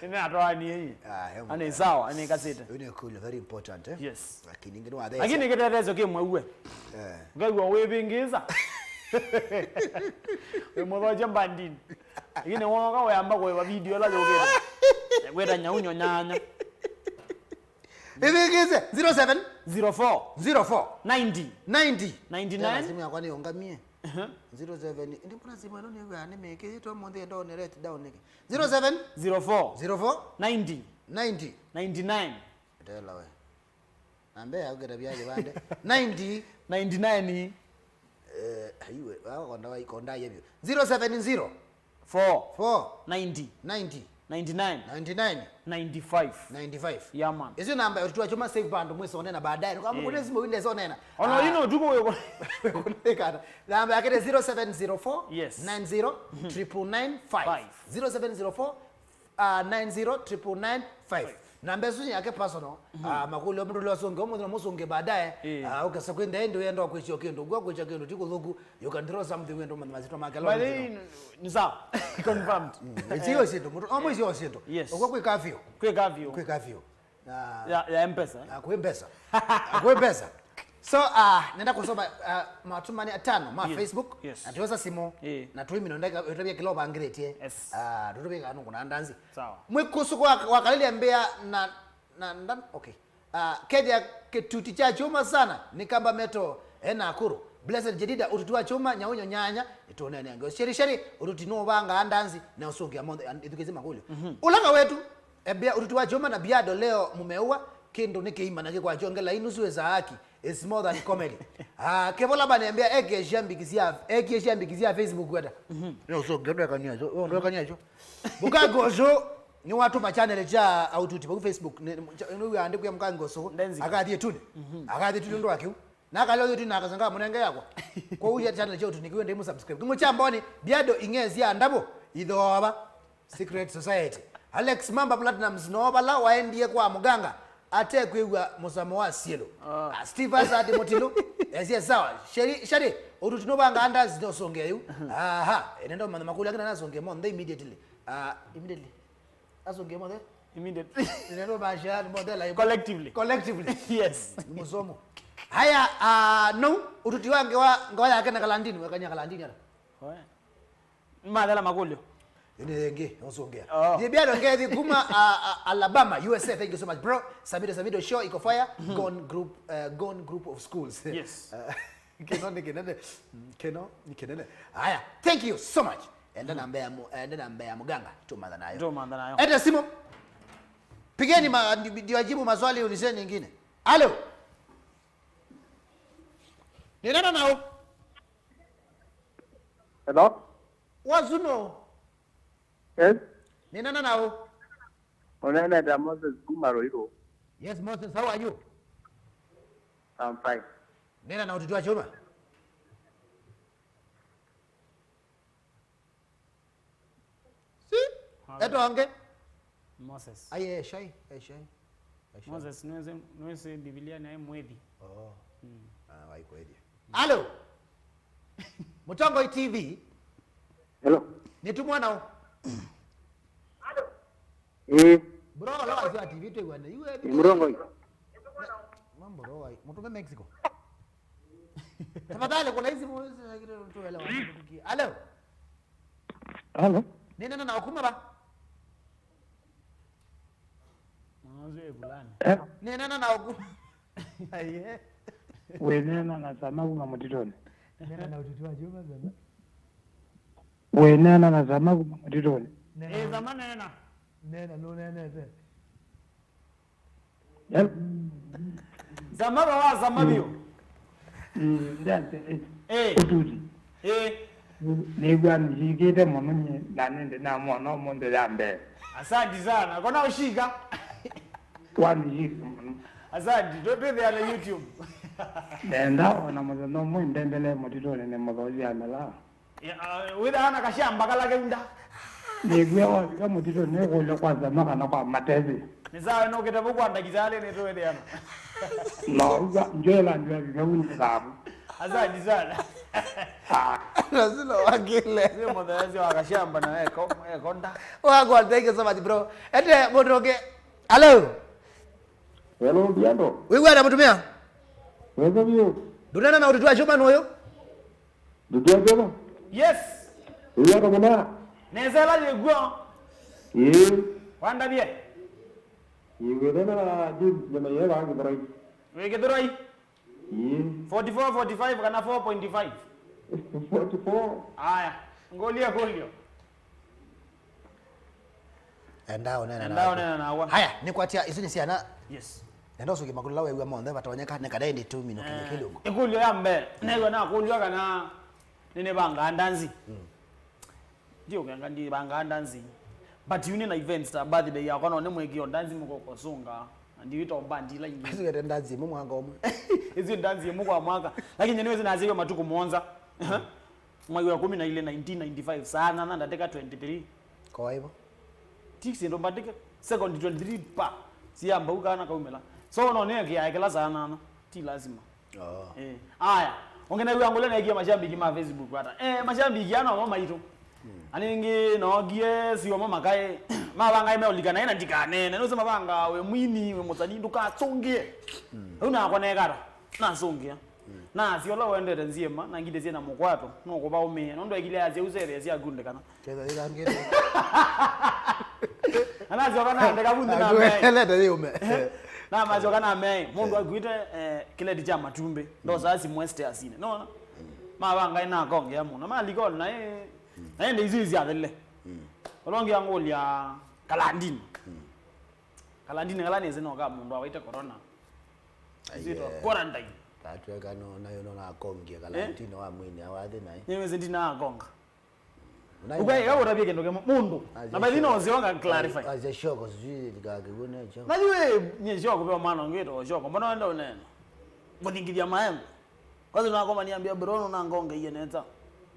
Nĩ atwaanie hii. Ah, he. Ani sawa, ani kasite. Uyu nĩ cool, very important, eh? Yes. Lakini ingĩ nĩ wathesya. Lakini kĩtetheesyo kĩmwe uwe. Eh. Ngaigua wĩvĩngĩĩsa. Wĩ mũthokye mbandini. Lakini woka wĩamba kũĩva video ĩla yũkĩte. Kwĩta nyaunyo nyanya. Ĩvĩngĩĩse, zero seven. Zero four. Zero four. Ninety. Ninety. Ninety nine. Simu yakwa nĩyũngamie. Zero seven. Ĩndĩ mbona simu ĩno nĩw'a nĩmĩkĩĩtwe ũmũnthĩ ĩndoo nĩ let down nĩkĩ? Zero seven. Zero four. Zero four. Ninety. Ninety. Ninety nine. Tela we. Na mbee ya kũkĩta vya kĩvandĩ. Ninety. Ninety nine. Eh, aiwe, wakonda waikonda yebyo. Zero seven zero. Four. Four. Ninety. Ninety. Ninety nine. Ninety nine. Ninety five. Ninety five. Yeah, man. Ĩsu namba ya Ũtuti wa Kyũma, save bando mwĩsonena baadaye. Nukamukune simu winde sonena. Ono ino tuko wewe. Kunekana. Namba yake ni zero seven zero four. Yes. Nine zero triple nine five. Five. Zero seven zero four, uh, nine zero triple nine five. Namba ĩsu yake personal. Ah, makũlyo mũndũ ũla ũsũngĩe ũmũnthĩ na mũsũngĩe baadaye. Eh. Ah, ũkesa kwĩ ndee ndũ yenda kwĩsya kĩndũ, ngwa kwĩsya kĩndũ ti kũthũku. You can throw something wendo mathima sito make. By the way, ni sawa. Confirmed. It's your shit. Mutu omo is your shit. Yes. Uko kwe kafio. Kwe kafio. Kwe kafio. Na ya, ya mpesa. Na kwe mpesa. Kwe mpesa. So, ah, nenda kusoma ah, matumani atano ma Facebook. Yes. Na tuosa simu. Eh. Na tuimino ndeka utabia kilo bangirete. Yes. Ah, tutabia kanu kuna ndanzi. Sawa. Mwikusu kwa kwa kalili mbea na na ndan. Okay. Ah, kethĩa kĩtuti kya kyũma sana nĩ Kamba Metal e Nakuru. Blessed Jedida, Ũtuti wa Kyũma, Nyaunyo Nyanya, nĩtũneenea ngeo. Sheri Sheri, Ũtuti nũũvangaa ndanzi na ũsũngĩa monthe. Ĩthukĩĩsye makũlyo. Ũlanga wetu, Ebea, Ũtuti wa Kyũma na Biado leo mũmeũwa, kĩndũ nĩ kĩima na kĩkwatyo ngela inusu ĩsaaki. It's more than comedy. Ah, Kevola Banembea ekie shambiki sya, ekie shambiki sya Facebook weta. Nĩ ũsũngĩa ndwekania icio, ndwekania icio. Mũkango ũsu nĩwatũma channel kya Ũtuti vau Facebook nĩwĩandĩkwa Mũkango ũsu. Ndenzi. Akathi ĩtunĩ. Akathi ĩtunĩ ũndũ wa kĩu. Na akalya ũthuti na akasanga mũnenge yakwa. Kwoou ya channel kya Ũtuti nĩkĩw'e ndĩmũ subscribe. Kĩng'ũ kya mboni, Biado ing'ee sya ndavũ ithoova. Secret Society. Alex Mamba Platinums no vala waendie kwa mũganga atekwĩw'a mũsamo wa syĩlũ. Ah. Ah, Steve Azard Mũtilũ. Esie sawa. Sheri, Shari, Ũtuti nũvangaa ndanzi no songea yu. Aha, ene ndo manyo makũlya kina na songea monthe immediately. Ah, immediately. Asonge mothe. Immediately. Neno basha mothe la collectively. Collectively. Yes. Musomo. Haya, ah, no, ũtuti wa ngewa, ngewa yake na Kalandini, wekany'a Kalandini ata? Oe. Mathela makũlyo. Ĩnĩ ĩngĩ, ũsũngĩa. Oh. Yĩbia ndongethi kuma, ah, ah, Alabama, U S A. Thank you so much, bro. Samido, Samido show, iko fire. Gone group, uh, Gone group of schools. Yes. Uh, kĩno nĩ kĩnene. Mm, kĩno nĩ kĩnene. Haya, thank you so much. Enda na mbea mu-, enda na mbea muganga, tumantha nayo. Tumantha nayo. Enda simu. Pigeni ma-, ndi-, ndiwajibu maswali, ulizeni nyingine. Alo. Nĩ nana nao. Hello? Wazuno. Yes? Nĩ nana nao. Ũneenete na Moses kuma Ruiru. Yes, Moses, how are you? I'm fine. Nena na ũtiti wa kyũma. Si? Hallelujah. Etonge. Moses. Aye, eshai, eshai. Eshai. Moses, nĩwĩsĩ, nĩwĩsĩ Biblia naĩ mwĩthi. Oh. Mm. Ah, waikwethia. Alo. Mũtongoi T V. Hello. Nĩtumwa nao. Ĩĩ. Bro, lo wasio T V twĩw'ane. Iwe. Nĩ Mũtongoi. Mambo roho. Mũtume Mexico. Tafadhali, kuna hizi mu-, tuelewa. Alo. Alo. Nĩ nana na ũkuma ba? Mwanzo e fulani. Eh? Nĩ nana na ũkuma. Aye. Wĩneena na Zama kuma mũtitũnĩ. Nena na ũtiti wa kyũma Zama. Wĩneena na Zama kuma mũtitũnĩ. Nena. Eh, Zama nena. Nena, nũnenete. Yep. Zama ba wa Zama biũ. Mm, that's it. Eh. Ũtuti. Eh. Nĩw'a nĩyĩkĩte mũno nyie, na nĩndĩ na mwana ũmũnthĩ ya mbee. Asante sana. Kona ũshika. Wanĩyĩkĩte mũno. Asante. Tũ-, twĩthĩane YouTube. Nenda ona mũthenya ũmwe ndendelee mũtitũnĩ nĩ mũthoithia mela. Ya, ah, wĩthĩawa na kashamba kala keunda. Nĩw'a wavika mũtitũnĩ nĩkũlya kwa Zama kana kwa Matezi. Nĩ sawa, nũkĩte vu kwa ndakĩtalĩ nĩtũĩthĩana. No, uga, njoela ndio vika uni sabu. Asante sana. Ah. Lazima wakile. Nĩ mũtheesya wa kashamba na eko, eko nda. Wagwa, thank you so much, bro. Ete mũndũ ũngĩ. Hello. Hello, Biando. Wĩw'ana mũtumĩa? Wĩw'a biũ. Ndũnena na ũtiti wa kyũma nũyũ? Ndũtwekela? Yes. Ĩyata mũna? Nesa ĩla yĩkw'o. Ĩĩ. Wandavye? Ĩĩ, wĩthena na James nyama yeva Kĩthũrai. Wĩ Kĩthũrai? Ĩĩ. Forty-four, forty-five kana four point five? Forty-four. Aya, ngũlye kũlyo. Enda ũnena Enda naku. Ũnena nakwa. Haya, nĩkwatia, isu nĩ syana. Yes. Nenda ũsũkie makũlũ ala wew'a monthe vatonyeka, nĩ kana ĩndĩ tũminũkĩlye Eh, kĩlungu. Ĩkũlyo ya mbee, new'a nakũlw'a kana nĩnĩvangaa ndanzi. Mm. Ndiũkenga ndivangaa ndanzi. But yu nĩ na events ta birthday yakwa, no nĩmwĩkĩo ndanzi mũkokosũnga. Na ndiwĩta bandi ila ingĩ. Asu wete ndanzi ĩmwe mwaka ũmwe. Isu ndanzi ĩmwe kwa mwaka. Lakini nĩwĩsĩ nasyaĩwe matukũ mũonza. Mwai wa kũmi na ilĩ, nineteen ninety-five, saa nana ndatĩka twenty-three. Kwa hivyo? Ti syĩndũ mbatĩke. Second twenty-three pa. Siamba u kana kaumĩla. So, no nĩekĩae kĩla saa nana. Ti lazima. Oh. Eh. Aya. Ongenewa ngule nekie mashabiki ma Facebook ata. Eh, mashabiki ana mo maitu. Anĩngĩ nookie sio mo makae. Mavangae meũlikana ĩna ndikanene. Nũsĩ mavanga we mwini, we mũsanii, ndũkasũngĩe. Au nakwa nekata. Nasũngĩa. Nasya ũla wendete nziema, na ngitĩ syĩna mũkwato, nũkũvaũmĩĩa, nũndũ ekile asya ũsetheesya akundĩkana. Ketha yĩthangĩte. Na nasyoka naandĩka vu nthĩ na meĩ. Elete yĩume. Na masyoka na meĩ, mũndũ akuĩte, eh, kĩleti kya matumbĩ, ndosaa simũ stairs-inĩ. Nona? Mavanga ĩnakongea mũno. Malikoni na ĩ, na ĩndĩ isu isyathele. Ũla ũngĩ angũlya Kalandini. Kalandini kala nĩsĩ no ka mũndũ awaite corona. Aiye. Zito, quarantine. Tatweka no, nayo no nakongie kala Eh? Ntino wa mwini awathi naye. Nĩwĩsĩ ndinaakonga. Unaye Ukai, ika ũtavye kĩndũ kĩmwe, mũndũ. As Na a by the way, show. No ũsĩonga clarify. As a show, 'cause sijui ndikakĩwone cho. Na yu, eh, nye show kũvea mwana ũngĩ to show. Mbona wenda ũnena? Mũthingithia maembe. Kwanza nakoma niambia bro, no nangonga iye neta.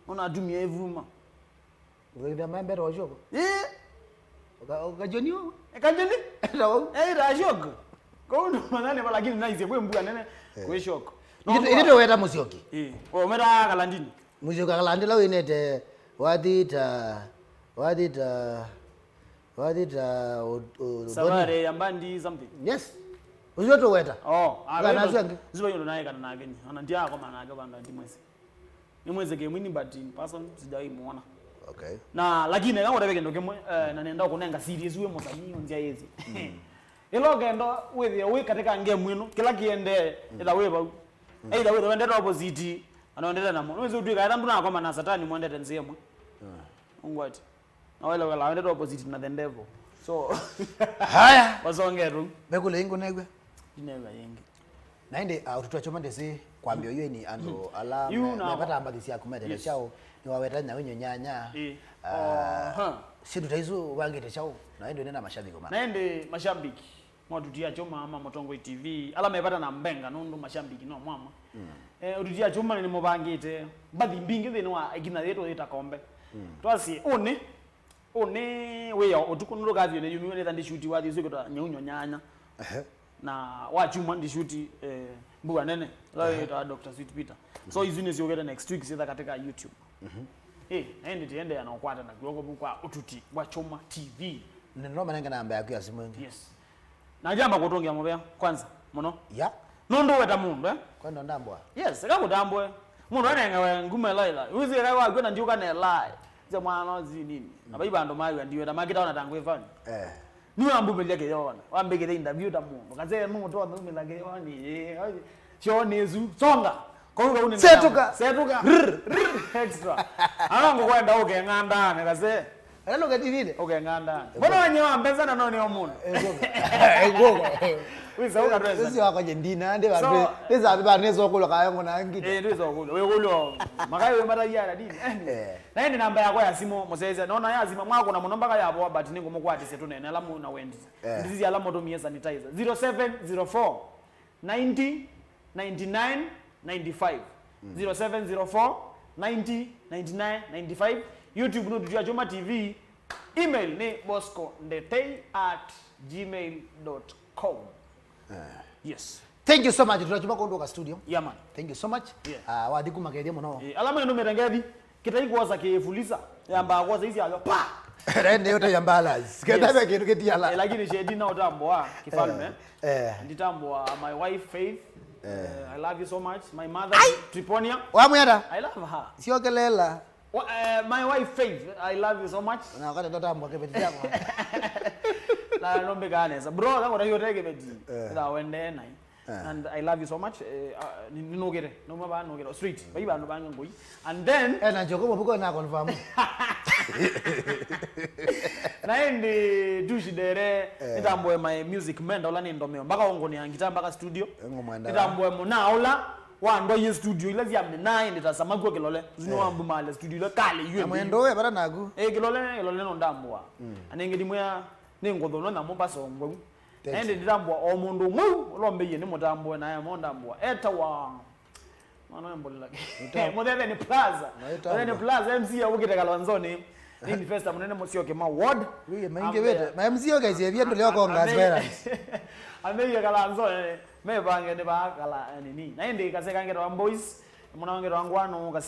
No natumia ivuma. Ũthĩthya maembe ta ũcoko? Ĩĩ. Ũka-, ũkajoni ũũ? Ĩkajoni? Ta ũu? Ĩĩ, ta coko. Kũu nĩ mathani, lakini naisye kwĩ mbua nene, Eh. Kwĩ coko. No Ithe, mbua. Ithe tũweta Mũsyoki. Ĩĩ. Ũmeta Kalandini. Mũsyoki Kalandini la wĩnete wathita, wathita, wathita, ũ-, ũ-, Savare ya mbandi something. Yes. Ũcio tũweta. Oh, Kana asu angĩ. Zuba yondo naye kana nake ni. Ana ndia akoma nake banda ndimwezi. Nimwezi kemwini, but in person sijawahi muona. Okay. Na lakini kama utaweke ndo kimwe, eh, na nenda kunenga series we musanii onzia yezi. Ilo kendo withia we katika ngemu ino, kila kiende ila we bau. Either we wendete opposite, ana wendete namo. Wezi utwika ata nduna akoma na satani mwendete nzia mwe. Ungwati. Na wale wala wendete opposite na the devil. So, haya. Wasonge tu. Mekule ingo negwe. Inegwa yengi. Na ĩndĩ, uh, ũtũtwa kyũma ndĩsĩ kwambĩa ũyũeni andũ ala mepata mbathi syaku metele kyaũ, nĩwaweta nyau inyo nyanya. Syĩndũ ta isu ũvangĩte kyaũ, na ĩndĩ ũnena mashabiki ma. Na ĩndĩ mashabiki, motũtia kyũma ma Mũtongoi T V, ala mepata na mbenga nũndũ mashabiki no mwama. Eh, ũtũtia kyũma nĩmũvangĩte mbathi mbingĩ nthĩnĩ wa ĩkinya yĩtũ yĩta kombe. Twasi ũnĩ Ũũ nĩ wĩa ũtukũ nũndũ kathi nĩ yumiwe nĩ thandi shuti wathi ũsu kwĩtwa Nyaunyo Nyanya. Ehe. Na wa chuma ndi shuti, eh, mbua nene la yĩtwa Doctor Sweet Peter. So isu nĩ siũkĩte next week sitha katika YouTube. Eh, na ĩndĩ tiendeea na ũkwata na kw'oko kwa ũtuti wa Chuma T V. Nĩ no manenge namba yaku ya simu ĩngĩ. Yes. Na njamba kũtũngĩa mũvea kwanza mũno. Ya. Nũndũ weta mũndũ, eh? Kwenda ndambwa. Yes, eka kũtambwe. Mũndũ anengewe nguma ĩla ĩla. Wĩsĩ eka wakw'o na ndiũka na ĩla. Nze mwana no zi nini. Abai vandũ maw'a ndiwe na makita ona tangwe fani. Eh. Nĩ wambumĩlya kĩyona. Wambĩkĩte interview ta mũndũ. Kaze nũ to thumĩla kĩyoni. Sio nĩsu. Songa. Kwa hiyo une. Setuka. Setuka. Rrr. Rrr. Extra. Ana ngũkwenda ũkeng'andaane kaze. Kana nũkethithile? Ũkeng'anda. Mbona wanye wa mbesa na none o mũndũ? Ngũkũ. Wisa ũka twesa. Sisi wako je ndina ndi ba. So, ndi za ba nezo kula kaya ngona ngita. Eh, ndizo kula. We kula. Makai we mata ya dini. Eh. Na ĩndĩ namba yakwa ya simu mũsese. Naona ya simu mwako na mũno mpaka ya boa but ningũmũkwatisya tũnene ala mũna wendi. Eh. Ndizi ala mũtumie sanitizer. Zero seven zero four ninety ninety-nine ninety-five. Zero seven zero four ninety ninety-nine ninety-five. YouTube no Tutia Chuma T V. Email ni bosco ndetei at gmail dot com. Eh. Yes. Thank you so much. Tunachuma kuondoka studio. Yeah, man. Thank you so much. Yeah. Ah, wathi kuma kethia mũno. Eh, alama ino metangethi. Kĩtai kwosa kĩfulisa, yambaa kwosa isi ayo, pa! Rende yote ya balance. Kenda be kĩndũ kĩtiala. Eh, lakini shedi na ũtambũa kĩfalme. Eh, eh. Nditambũa my wife Faith. Eh. Eh, I love you so much. My mother Triponia. Wamwenda? I love her. Siokelela. Wa- eh, my wife Faith, I love you so much. Na wakati ndatambũa kĩbeti chako. Na nombe kanesa. Bro, kama unajua tege beti. Eh. Nda wende nai. Eh. And I love you so much. Eh, ah, ni- ninũkĩte. Nauma vaa nũkĩte. Straight. Vai vandũ vangĩ ngũi. And then ena njoko mũvuko na confirm. Na ĩndĩ tushidere, eh, nĩtambũe my music menda ũla nĩ ndomeo. Mpaka ũngũnĩa ngita mpaka studio. Ngũmwenda. Nĩtambũe mũna ũla wa ndwaie studio ila sya mĩna ĩndĩ ta samakuo kĩlole. Zino wambu male studio ila kale yu. Mwendo we bara naku. Eh, kĩlole, kĩlole no ndambũa. Anenge ndimwĩa nĩ ngũthũnwa na mũmba songwa. Thank you. Ĩndĩ nditambũa o mũndũ ũmwe ũla ũmbĩie nĩ mũtambũe naye mo ndambũa. Etawa mwana we mbũlĩla kĩ. Mũthetheni Plaza. Mũthetheni Plaza, M C ya ũkĩte Kalonzoni. Nĩ investor mũnene mũsyoke ma ward. Wĩ maingi wĩte. Ma M C ũkaisie bia ndũlio konga aspirants. Ameiye Kalonzoni. Mevange nĩ ba kala nini. Na ĩndĩ kaseka ngetawa boys. Mwana wange twa ngwano kasi